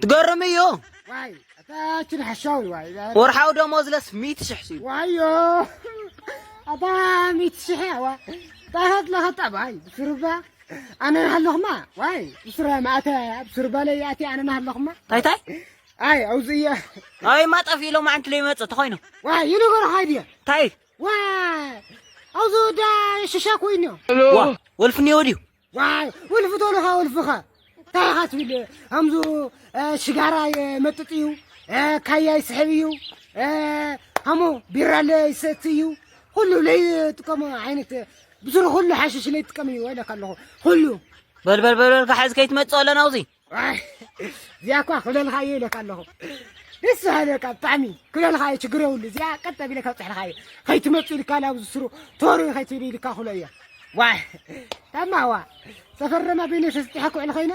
ትገርም እዩ። ዋይ፣ ኣታ ችድ ሓሻዊ፣ ዋይ፣ ዋይ። ወርሓዊ ደሞዝ ለስ ሚእቲ ሽሕ እዩ። ዋዮ፣ ኣታ ሚእቲ ሽሕ፣ ዋ። ጣሃት ለኸጣ፣ ዋይ፣ ብስሩባ። ኣነ ናሃለኹማ፣ ዋይ፣ ብስሩባ ማእተ፣ ብስሩባ ለይ ኣቲ ኣነ ናሃለኹማ። ታይ፣ ታይ? ኣይ፣ ኣውዚ እየ። ኣይ፣ ማጠፍ ኢሎም ዓንት ለይመጽእ ተኾይኑ። ዋይ፣ ይንገርኻ ድየ? ታይ? ዋ፣ ኣብዚ ወዳ ሽሻ ኮይኑ። ዋ፣ ወልፊ እኒኦ ድዩ? ዋ፣ ወልፊ ተለኻ ወልፍኻ። እንታይ ኢኻ ትብል? ኣምዙ፣ እ፣ ሽጋራ የመጥጥ እዩ፣ እ፣ ካያ ይስሕብ እዩ፣ እ፣ ሃሞ ቢራ ለይሰቲ እዩ። ኩሉ ለይጥቀሞ ዓይነት፣ ብስሩ ኩሉ ሓሽሽ ለይጥቀም እዩ ኢለካ ኣለኹ። ኩሉ። በል፣ በል፣ በል፣ በል፣ ካሓዝ ከይትመጽእ ኣለና ኣብዚ። ዋይ፣ እዚኣ እኳ ክብለልካ እየ ኢለካ ኣለኹ። ደስ በሃሊ በቃ ብጣዕሚ ክብለልካ እየ፣ ችግር የብሉ። እዚኣ ቀጥ ኣቢለ ካብ ጽሕልካ እየ። ከይትመጹ ኢልካ ናብ ዝስሩ ቶሩ ከይትብሉ ኢልካ ክብሎ እየ። ዋይ፣ ታማ ዋ፣ ሰፈር ደማ በይነ ተስጢሐ ክውዕል ኮይነ።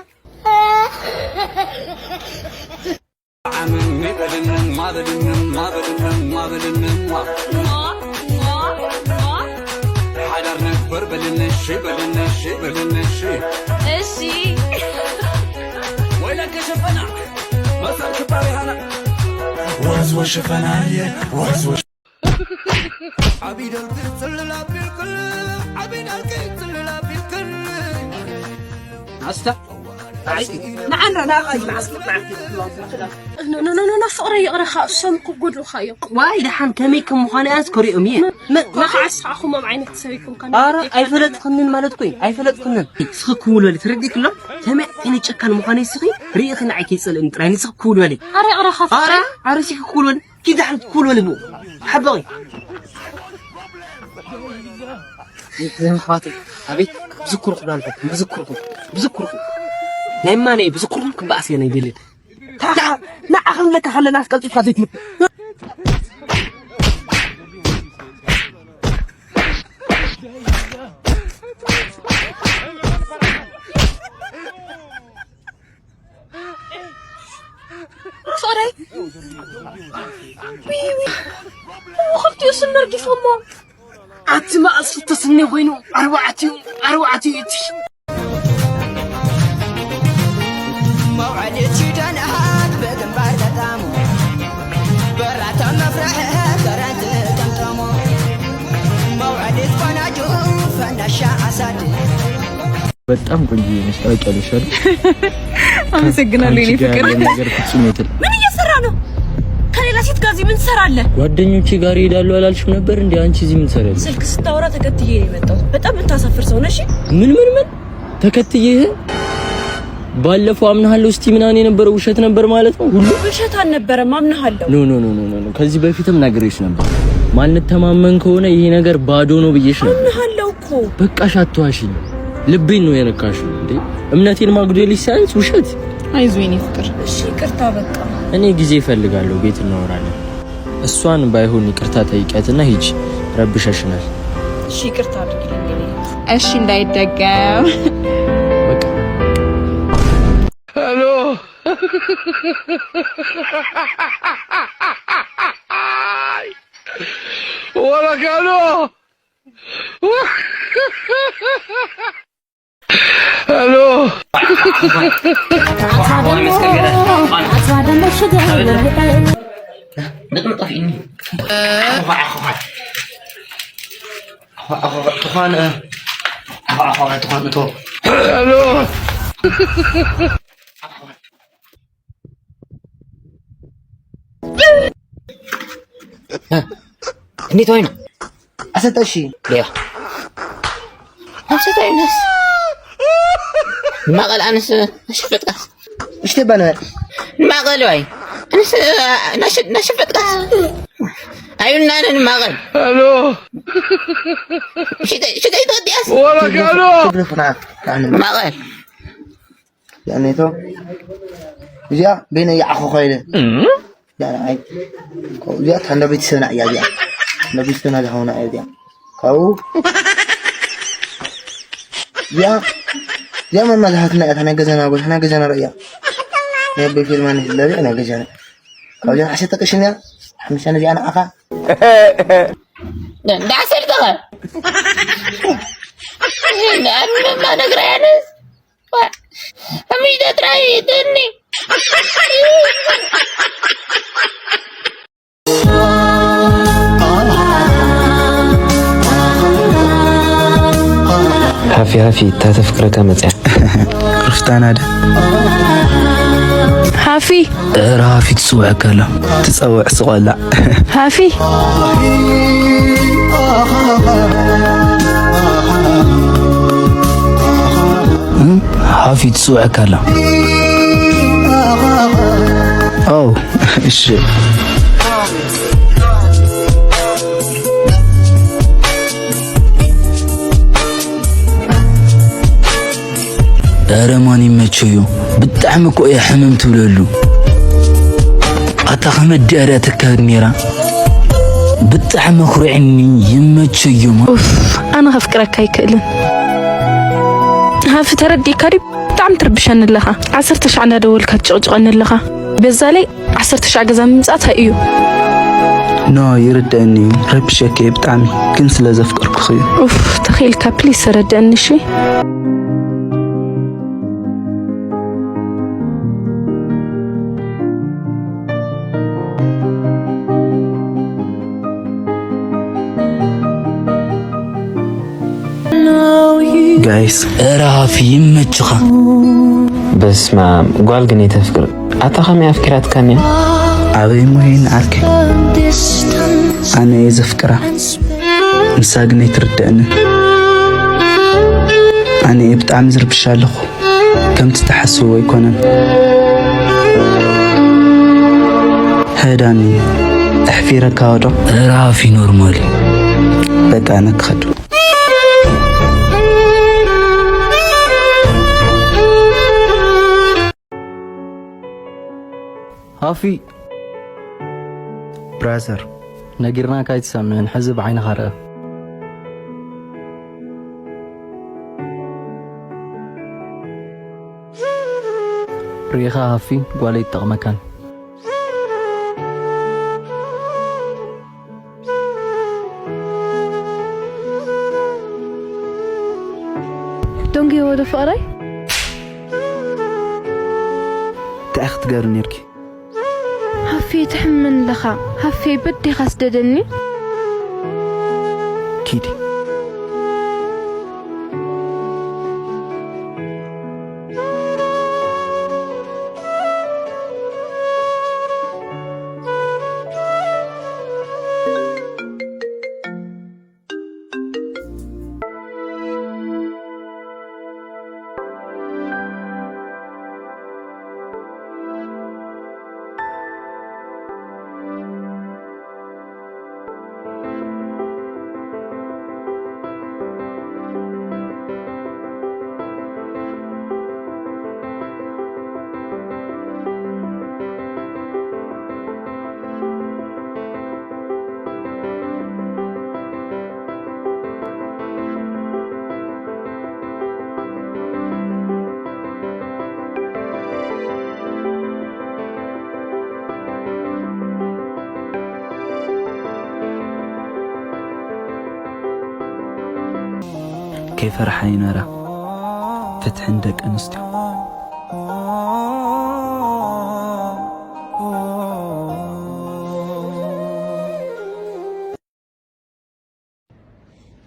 ዓምን ሚበልን ማበልን ማበልን ማበልን ማ ሓዳር ነበር በልን እሺ በልን እሺ በልን እሺ እሺ ወይለከ ሸፈና መሳል ክባሪ ሃና ወዝ ወሸፈናየ ወዝ ወሸ ዓቢደልክ ጽልል ኣቢልክል ዓቢደልክ ጽልል ኣቢልክል ኣስታ ንዓይ ንዓና ናባይ ኖ ኖ ኖ ኖ ፍቕረይ ይቕረኻ እሶም ክጎድኡኻ እዮም። ዋይ ደሓን ከመይ ከም ምዃነ ኣስ ከሪኦም እየ። መ- መ- ንዓይ ኣስሓኹሞም ዓይነት ሰብ ኢኹም ከ ኣረ ኣይፈለጥክንን ማለት ኮይ ኣይፈለጥክንን። ስኺ ክውል በሊ ትረዲእክሎ ከመይ ዓይነት ጨካን ምዃነ ስኺ ርኢኺ ንዓይ ከይጸልእኒ ጥራይ ንስኺ ክውል በሊ። ኣረ ይቕረኻ ኣረ ፍቕረይ። ኣረ ስኺ ክውል በሊ ኪድ ዳሕን ክውል በሊ ብኡ ሓበቒ። ዘም ኣሕዋተይ ኣቤት ብዝክርኩም ኣልኩም ብዝክርኩም ብዝክርኩም ናይ ማነይ ብዝክርኩም ክበኣስ እየ ናይ ደልን ንዓኸም ለካ ከለና ኣስቀልጢፍካ ዘይትምት ፍቕረይ ዊዊ ክልቲኡ ስም መርጊፎሞ ኣቲ መቐስ ፍቶ ስኒ ኮይኑ ኣርባዕቲኡ ኣርባዕቲኡ እቲ መውዓሊት ሽደን ኣሃት ብግንባር ተጣሙ በራታ መፍረሐ ከረንት ጠምጠሙ መውዓሊት ቆናጁ ፈናሻ ኣሳድ በጣም ቆንጆ ነሽ፣ ታውቂያለሽ አይደል? አመሰግናለሁ የኔ ፍቅር። ነገር ፍጹም የትል ምን እየሰራ ነው? ከሌላ ሴት ጋር እዚህ ምን ትሰራለህ? ጓደኞቼ ጋር እሄዳለሁ አላልሽም ነበር እንዴ? አንቺ እዚህ ምን ትሰሪያለሽ? ስልክ ስታወራ ተከትዬ ነው የመጣሁት። በጣም የምታሳፍር ሰው ነሽ። ምን ምን ምን ተከትዬ? ባለፈው አምናለሁ እስቲ ምናምን የነበረው ውሸት ነበር ማለት ነው ሁሉ። ውሸት አልነበረም፣ አምናለሁ። ኖ ኖ ኖ ኖ ኖ፣ ከዚህ በፊትም ነግሬሽ ነበር። ማንተማመን ከሆነ ይሄ ነገር ባዶ ነው ብዬሽ ነበር። አምናለሁ እኮ። በቃ ሻቷሽኝ። ልቤን ነው የነካሽው እንዴ? እምነቴን ማጉደልሽ ሳያንስ ውሸት። አይዞህ የኔ ፍቅር። እሺ ይቅርታ በቃ። እኔ ጊዜ እፈልጋለሁ፣ ቤት እናወራለን። እሷን ባይሆን ይቅርታ ጠይቂያትና ሂጂ፣ ረብሸሽናል። እሺ ይቅርታ አድርጊልኝ። እሺ እንዳይደገም። በቃ። Hello. What I got? Hello. ነጥቢ ጠፊእኒ። ኣኾ፣ ኣኾ፣ ኣኾ፣ ኣኾ፣ ትኾን፣ እ፣ ኣኾ፣ ኣኾ፣ ትኾን፣ እቶ። ክንደይ ተወይኑ? ዓሰርተ ሺ። ያ። ዓሰርተ ሺ። ንማቐል ኣነስ ናሸፈጥካስ። እሽተ በለ። ንማቐል ዋይ። ኣነስ ናሸ-፣ ናሸፈጥካስ። ኣይብልናን ንማቐል። ኣሎ። ሽጠይ፣ ሽጠይ ተወዲኣስ። ወላ ካሎ። ትግርፍና። ንማቐል። ያኔቶ እዚኣ በይነ ይዓኹ ኮይነ። እም? እዚኣ ንዓይ። እዚኣ ታንዳ ቤተሰብና እያ እዚኣ። ታንዳ ቤተሰብና ዝሃውና እያ እዚኣ። ካብኡ እዚኣ፣ እዚኣ መማዝሃትና እያ። ታና ገዛና፣ ጎታና ገዛና ርእያ። ናይ ኣቦይ ፊልማ ንህለብ እያ ናይ ገዛና። ካብዚኣ ዓሰርተ ቅርሺ እያ። ሓምሳ ነዚኣ ንዓኻ። እንዳ ዓሰርተ ኸ? እንዳ ዓሰርተ ነግራ ያለ። ኣሚደ ጥራይ ደኒ። ሃፊ ሃፊ፣ እታ ተፍቅረካ መጽያ። ሩፍታና ደ። ሃፊ። እረ ሃፊ ትጽውዐካ ኣላ። ትጸውዕ ስቆላ። ሃፊ። እም፣ ሃፊ ትጽውዐካ ኣላ። ኦ፣ እሺ። ኧረ ማን ይመቸዮ፣ ብጣዕሚ እኮ እያ ሕምም ትብለሉ። ኣታ ከመይ ድያ ድያ ተካብድ ነይራ። ብጣዕሚ ኣኹሪዕኒ፣ ይመቸዮ ማ-። ኡፍ፣ ኣነ ከፍቅረካ ኣይክእልን። ሃፊ ተረዲእካ ድዩ? ብጣዕሚ ትርብሸኒ ኣለኻ። ዓሰርተ ሻዕ እናደወልካ ትጭቕጭቐኒ ኣለኻ። በዛ ላይ ዓሰርተ ሻዕ ገዛ ምምጻእ እንታይ እዩ? ኖ፣ ይርደአኒ እዩ። ረቢሸኪ እየ ብጣዕሚ፣ ግን ስለ ዘፍቀርኩኺ እዩ። ኡፍ፣ ተኺእልካ ፕሊስ ተረደአኒ እሺ? ጋይስ፣ እረ ሃፊ ይመችኻ። በስመ ኣብ፣ ጓል ግን የተፍቅር። ኣታ ከመይ ኣፍቂራትካኒ? ኣበይ እሞ ይሄን ዓርከይ? ኣነ እየ ዘፍቅራ፣ ንሳ ግን ኣይትርድእንን። ኣነ እየ ብጣዕሚ ዝርብሻ ኣለኹ። ከምቲ ትሓስብዎ ኣይኮነን። ሀዳኒ፣ ኣሕፊረካ ዶ? እረ ሃፊ ኖርማል እዩ። በቃ፣ ኣነ ክኸድ። ሃፊ። ብራዘር። ነጊርናካ ኣይትሰምዕን፣ ሕዚ ብዓይንኻ ርአ። ርኢኻ ሃፊ፣ ጓል ኣይትጠቕመካን። ደንጉዮ ዶ ፍቕረይ? እንታይ ክትገብሪ ኔርኪ? ሃፌ ትሕመን ኣለኻ። ሃፌ በዴኻ ስደደኒ። ኪዲ። ከይፈርሓ ይነራ ፍትሒ ንደቂ ኣንስትዮ።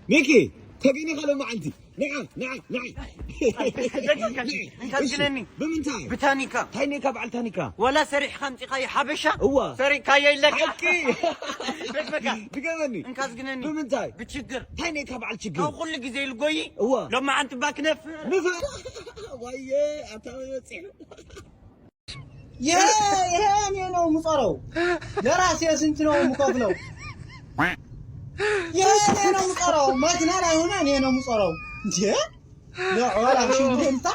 ሚኪ፣ ተገኒኻ ሎመዓንቲ። ንዓ፣ ንዓ፣ ንዓ። ደቂቃ፣ ንዓ። እንካ እሺ፣ ዝግነኒ። ብምንታይ? ብታኒካ። ታይኒካ፣ በዓል ታኒካ። ወላ ሰሪሕካ ኣምጺኻዮ ሓበሻ? እዋ። ሰሪሕካዮ ኢለካ። ሓቂ። ደቂቃ። ድገመኒ። እንካ ዝግነኒ። ብምንታይ? ብችግር። ታይኒካ፣ በዓል ችግር። ካብ ኩሉ ግዜ ኢሉ ጎይ። እዋ። ሎመዓንቲ እባ ክነፍር። ንፈ-፣ ዋየ፣ ኣታ በፂሑ። ይሄ፣ ይሄ እኔ ነው የምጾረው። ለራሴ ስንት ነው የምከፍለው? ይሄ እኔ ነው የምጾረው። መኪና ላይ ሆነ እኔ ነው የምጾረው። እንዴ? ለዕዋላ ሽንግልታ።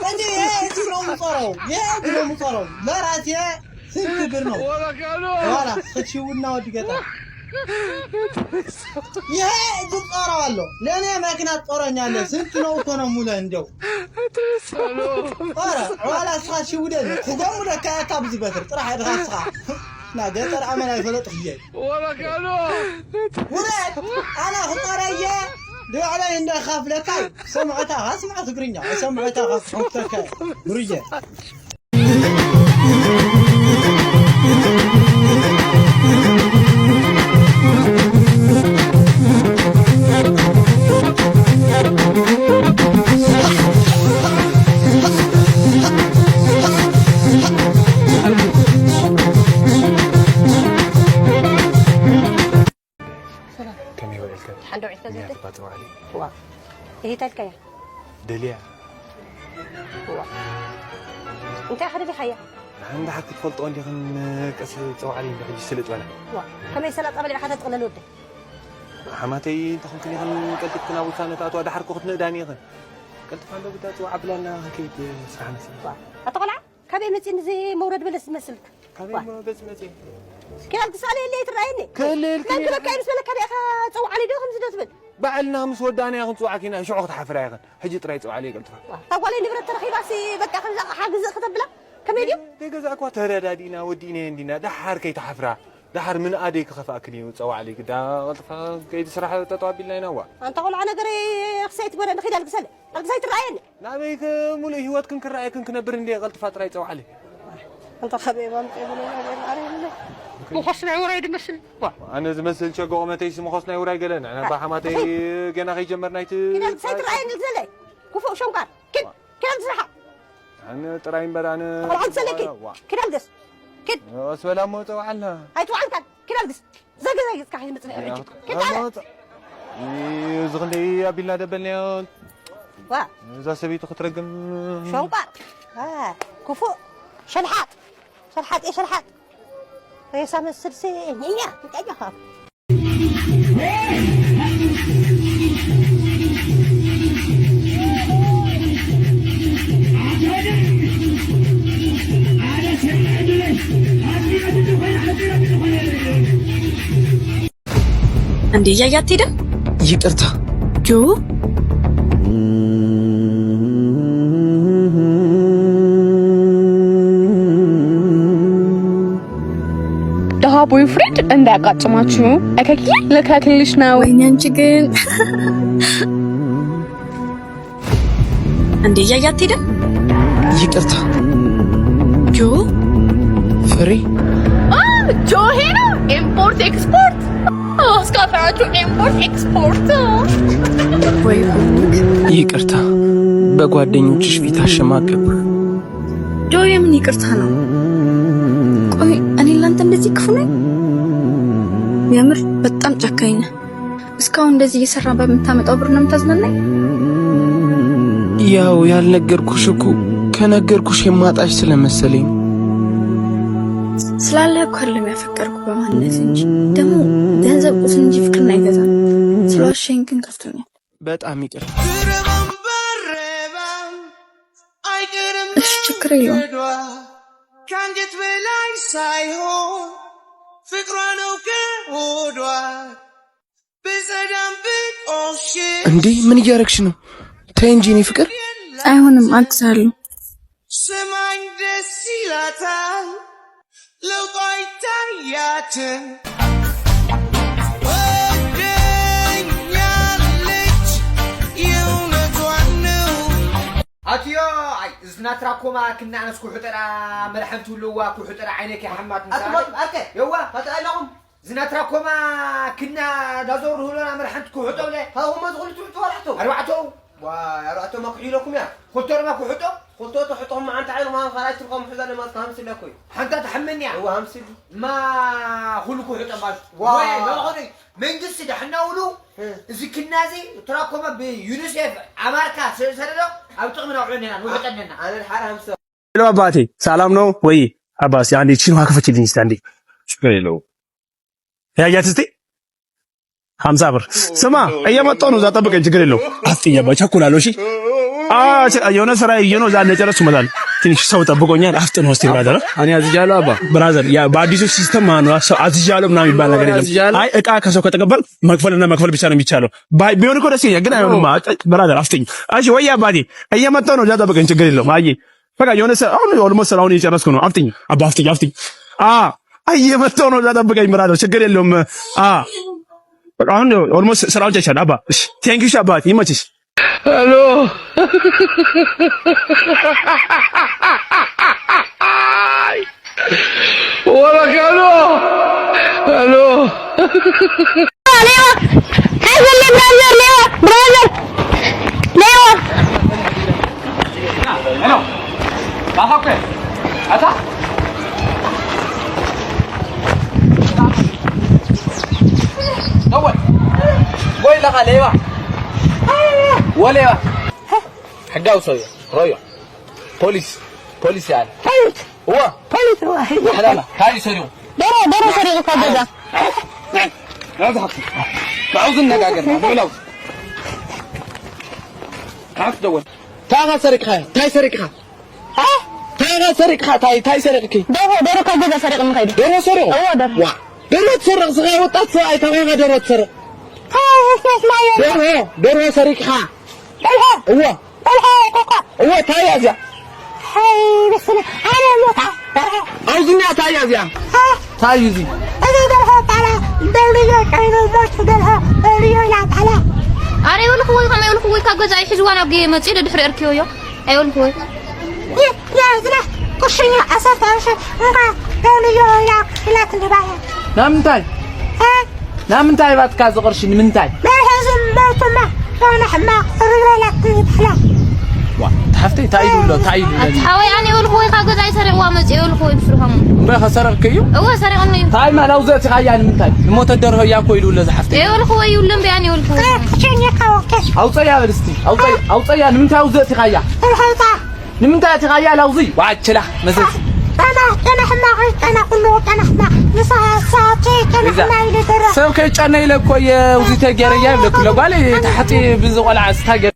እንዴ፣ ይሄ እዚህ ነው የምጾረው። ይሄ እዚህ ነው የምጾረው። ለራሴ ስንት ብር ነው? ኋላ ከቺውና ወድ ገጠር። ይሄ እዚህ ጾረዋለሁ። ለእኔ መኪና ትጾረኛለህ። ስንት ነው እኮ ነው ሙለ እንደው። ኧረ፣ ዋላ እስኻ ሽውደል፣ ትጎሙ ለካ ያካ ብዙ በትር፣ ጥራሕ ኢኻ እስኻ። ና ገጠር ኣመል ኣይፈለጥኩ እየ። ውረድ፣ ኣነ ክጠረየ፣ ልዕለይ እንደ ካፍለካ፣ ሰምዕታ፣ ኣስምዕ ትግርኛ፣ ሰምዕታ ካፍለካ፣ ብርየ። ከመይ ውዒልክን? ሓንዶ ውዒልካ ከመይ ዘውዴ? ኣትባ ጽባሕ? ዋ። ይሂታልካያ? ደልያ። ዋ። እንታይ ኢኻ ደሊኻያ? ንሓን ደሓር ክትፈልጦ እንዲኽን ቀስ ጽዋዕሊ እንዲ ሕጂ ስልጥ በላ። ዋ። ከመይ ሰላጣ በሊዕኻ ተጥቕለል ወደይ? ሓማተይ እንተኾንክን ኢኽን ቀልጢፍክን ኣብ ውሳነ ትኣትዋ ደሓር እኮ ክትንእዳኒ ኢኽን። ቀልጥፋ እንዶ ግዳ ጽዋዕ ኣብላና ክንከይድ ስራሕ መሲሉ። ዋ። ኣታ ቆልዓ? ካበይ መፂ ንዚ መውረድ በለስ ዝመስልክ? ካበይ ዋ። መ-፣ በዚ መፂ? ኪዳን ክሳለ የለ ትረኣየኒ? ክልል መን ክልል ክበካ እዩ ምስ በለካ ዲኻ ፀውዓኒ ዶ ከምዚ ዶ ትብል? ባዕልና ምስ ወዳእና ኢኽን ፅዋዕኪና ሽዑ ክትሓፍራ ኢኽን። ሕጂ ጥራይ ፅዋዕለይ ቀልጥፋ። ዋ፣ እታ ጓለይ ንብረት ተረኺባሲ በቃ ከምዛ ኣቕሓ ግዝእ ከተብላ? ከመይ ድዩ? ዘይገዛእኳ ተረዳዲእና ወዲእናዮ እንዲና። ደሓር ከይትሓፍራ። ደሓር ምንኣደይ ክኸፍኣክን እዩ። ፀዋዕለይ ግዳ ቀልጥፋ ከይዲ ስራሕ ጠጠው ኣቢልና ኢና ዋ። ኣንታ ቆልዓ ነገረይ ክሰይት በለ ንኺድ ኣልግሰለ። ኣልግሰይ ትረኣየኒ? ናበይ ክ-፣ ሙሉእ ህይወትክን ክረኣየክን ክነብር እንድየ፣ ቀልጥፋ ጥራይ ጸውዓለይ። ኣንታ ኸበይ ባምጤ ብሎ ናበይ ማርያም። ምኾስ ናይ ውራይ ድመስል። ዋ። ኣነ ዝመስል ሸጎ ቁመተይሲ ምኾስ ናይ ውራይ ገለ፣ ንሕና ዋ። ባሓማተይ ገና ከይጀመርና ኣይቲ ኪድ ኣልግሰይ ትረኣየኒ ዘለይ። ክፉእ ሸንኳር። ኪድ፣ ዋ። ኪድ ኣልግስ ርሓቕ። ኣነ ጥራይ እምበር ኣነ ቆልዓ ኣልግሰለይ ኪድ። ዋ። ኪድ ኣልግስ። ኪድ። ቀስ በላ እሞ ጸውዓልና። ኣይትውዓልካን። ኪድ ኣልግስ። ዘገ ዘግጽካ ከይመጽእ ሕጂ። ኪድ ኣለ። ኣሞት። እዚ ክንደይ ኣቢልና ደበልናዮ። ዋ። እዛ ሰበይቱ ክትረግም። ሸንቋር። ዋ። ክፉእ። ሸልሓጥ። ሸልሓጥ እየ ሸልሓጥ። ሬሳ መስል ሲ ኛኛ። እንታይ ዲኻ? እንዴ እያየ አትሄድም? ይቅርታ። ጆ? ደሃ ቦይፍሬንድ እንዳያጋጥማችሁ። እከኪ ልከክልሽ ነው። ወይኔ አንቺ ግን። እንዴ እያየ አትሄድም? ይቅርታ። ጆ? ፍሬ? አ፣ ጆ ሄኖ ኢምፖርት ኤክስፖርት። አስካፍራችሁ ኢምፖርት ኤክስፖርት። ወይ ጉድ። ይቅርታ፣ በጓደኞችሽ ፊት አሸማቀቅኩ። ጆ፣ የምን ይቅርታ ነው? ቆይ፣ እኔ ላንተ እንደዚህ ክፉ ነኝ? የምር በጣም ጨካኝ ነህ። እስካሁን እንደዚህ እየሰራ በምታመጣው ብር ነው የምታዝናናኝ? ያው ያልነገርኩሽ እኮ ከነገርኩሽ የማጣሽ ስለመሰለኝ። ስላለህ እኮ አይደለም ያፈቀርኩ በማንነት እንጂ። ደግሞ ገንዘብ ቁስን እንጂ ፍቅርን አይገዛም። ስለዋሸኝ ግን ከፍቶኛል። በጣም ይቅርታ። ብረባም ባረባም አይቀርም እሺ፣ ችግር የለውም። መንገዷ። ከአንገት በላይ ሳይሆን ፍቅሯ ነው ከሆዷ። ብጸዳም ብቆሽሽ እንዴ ምን እያረግሽ ነው? ተይ እንጂ እኔ ፍቅር። አይሆንም፣ አግዛለሁ። ስማኝ ደስ ይላታል፣ ለውጥ አይታያትም። ወደኛለች፣ የእውነቷን ነው። ኣትዮ፣ ኣይ፣ እዚ ናትራ ኮማ ክናነስ ኩሕጠራ መድሓንቲ ህልዋ ኩሕጠራ ዓይነኪ ሓማት ኣትሞት፣ ኣርከ፣ የዋ። ኣትኣለኹም። ዝናትራ ኮማ ክና ዳዞር ህሎና መርሓንት ክውሕጦ ብለ። ሃው መዝጉሉ ትውጡ ወራሕቶ። ኣርባዕቶ። ዋ፣ ኣርባዕቶ ማ ክሒለኩም እያ። ኮንቶር ማ ክውሕጦ። ኮንቶ ተሕጦም መዓንታ ዓይኑ ማን ኻራጅ ትልቆም ሕዛ ለማት ሃምስል እኮ እዩ። ሓንታ ትሓመን እያ። እዋ ሃምስል። ማ ኩሉ ክውሕጦ ማለት። ዋ። ወይ፣ ለማኸነ መንግስቲ ዳሕና ውሉ እ። እዚ ክና እዚ ትራኮማ ብዩኒሴፍ ኣማርካ ስለ ሰደዶ ኣብ ጥቕሚ ናውዕለና፣ ንውሕጠነና። ኣነ ሓደ ሃምሳ ሄሎ አባቴ፣ ሰላም ነው ወይ? አባስ አንዴ ቺን ውሃ ክፈችልኝ እስቲ አንዴ። ችግር የለውም። ያያት እስቲ ሀምሳ ብር። ስማ፣ እየመጣሁ ነው፣ እዛ ጠብቀኝ፣ ችግር የለውም። አፍጥኛ አባ፣ ቸኩላለሁ። እሺ። አ፣ ቸ-፣ የሆነ ስራ ይዤ ነው፣ እዛ እንደጨረስኩ እመጣለሁ። ትንሽ ሰው ጠብቆኛል፣ አፍጥነው እስቲ ብራዘር። እኔ አዝጃለሁ አባ። ብራዘር፣ ያ በአዲሱ ሲስተም ማለት ነው፣ ሰው አዝጃለሁ ምናምን የሚባል ነገር የለም። አዝጃለሁ። አይ፣ እቃ ከሰው ከተቀበል መክፈልና መክፈል ብቻ ነው የሚቻለው። ባይ-፣ ቢሆን እኮ ደስ ይለኛል፣ ግን አይሆንም። አ፣ ብራዘር፣ አፍጥኝ። እሺ፣ ወይ አባቴ፣ እየመጣሁ ነው፣ እዛ ጠብቀኝ፣ ችግር የለውም። አይ በቃ የሆነ ሰ-፣ አሁን ኦልሞስት ስራውን እየጨረስኩ ነው። አፍጥኝ አባ፣ አፍጥኝ፣ አፍጥኝ። አ፣ አይ እየመጣሁ ነው፣ እዛ ጠብቀኝ ብራዘር፣ ችግር የለውም። አ፣ በቃ አሁን ኦልሞስት ስራውን ጨርሻለሁ አባ። እሺ፣ ቴንክ ዩ አባ፣ ይመችሽ። ሄሎ ወረቀሎ ሄሎ ሌባ! ሄይ፣ ብራዘር፣ ሌባ! ብራዘር! ሌባ! ሄሎ! ባኻኩ! ኣታ! ደወል! ወይ ለኻ ሌባ! ወሌባ! ሕጋዊ ሰብ እዩ። ሮዮ። ፖሊስ፣ ፖሊስ ያለ። ፖሊስ። እዋ። ፖሊስ እዋ። ኣሕላላ፣ ታይ ሰሪቑ? ደሮ፣ ደሮ ሰሪቑ ካብ ገዛ። ናብዚ ሓፍቲ። ብኣውዚ ነጋገርና፣ ብዕላው። ሓፍ ደወል። ታኻ ሰሪቕኻ፣ ታይ ሰሪቕኻ? እ? ታኻ ሰሪቕኻ፣ ታይ፣ ታይ ሰሪቕኪ? ደሮ፣ ደሮ ካብ ገዛ ሰሪቑ ንኸይዱ። ደሮ ሰሪቑ? እዎ፣ ደሮ። ዋ፣ ደሮ ትሰርቕ ስኻ ወጣት ሰብኣይ፣ ካብ ኢኻ ደሮ ትሰርቕ? ታይ፣ ደሮ፣ ደሮ ሰሪቕኻ? ደርሆ። እዎ። ደርሆ፣ ቆቆ። እዎ፣ ታይ እያ እዚኣ? ሃይ፣ በስመ፣ ኣነ ሞታ፣ ደርሆ። ኣብዚ እኒኣ ታይ እያ እዚኣ? እ? ታይ እዩ እዚ? እዚ ደርሆ ጣላ፣ ደልዮ ኮይኑ ሞት ደርሆ፣ ደልዮ ኢላ ጣላ። ኣረ፣ ይውልኹ ወይ፣ ከመይ ይውልኹ ወይ፣ ካብ ገዛ ይሕዝዋ ናብ ገየ መፅኡ፣ ደድሕሪ እርክዮ እዮ። ኣይውልኹ ወይ። ይ-፣ ያ፣ ዝና፣ ቁሽኛ፣ ዓሰርተ ቁርሺ፣ እንኳ ደልዮ ኢላ ኢላት ንባየ። ናምንታይ? እ? ናምንታይ ባትካ እዚ ቅርሺ ንምንታይ? ናይ ሕዚ መውትማ ሸነ ሕማቕ ሪበላት ይብሕላ። ዋ፣ ሓፍተይ፣ እንታይ ኢሉ ኣሎ? እንታይ ኢሉ ኣሎ? ኣቲ ሓወይ፣ ኣነ የውልኹ ወይ ካብ ገዛ ይሰረቕዋ መጽእ የውልኹ ወይ ብስርሖም። እምበይ ከሰረቕክዩ? እወ፣ ሰሪቕኒ እዩ። እንታይ ማል ኣውዘእቲኻያ ንምንታይ? ንሞተ ደርሆ እያ እኮ ኢሉ ኣሎ እዚ ሓፍተይ። የውልኹ ወይ ይውሉ እምበይ፣ ኣነ የውልኹ ወይ። እ፣ ክሸኘካ ወከስ። ኣውፀያ በል እስቲ። ኣውፀያ፣ ኣውፀያ ንምንታይ ኣውዘእቲኻያ? ተልሓውፃ። ንምንታይ ኣቲኻያ ላውዚ? ዋችላ፣ መዘዝ። ጠና፣ ጠና ሕማቕ፣ ጠና ኩሉ፣ ጠና ሕማቕ። ንስኻ፣ ንስኻ፣ ጠና እዛ ሕማቕ ኢለ ደራ። ሰብ ከይጨነ ኢለ እኮ እየ ውዚ ተገይረ እያ ይብለኩ። ለጓል ታሕቲ ብዚ ቆልዓ ስታገር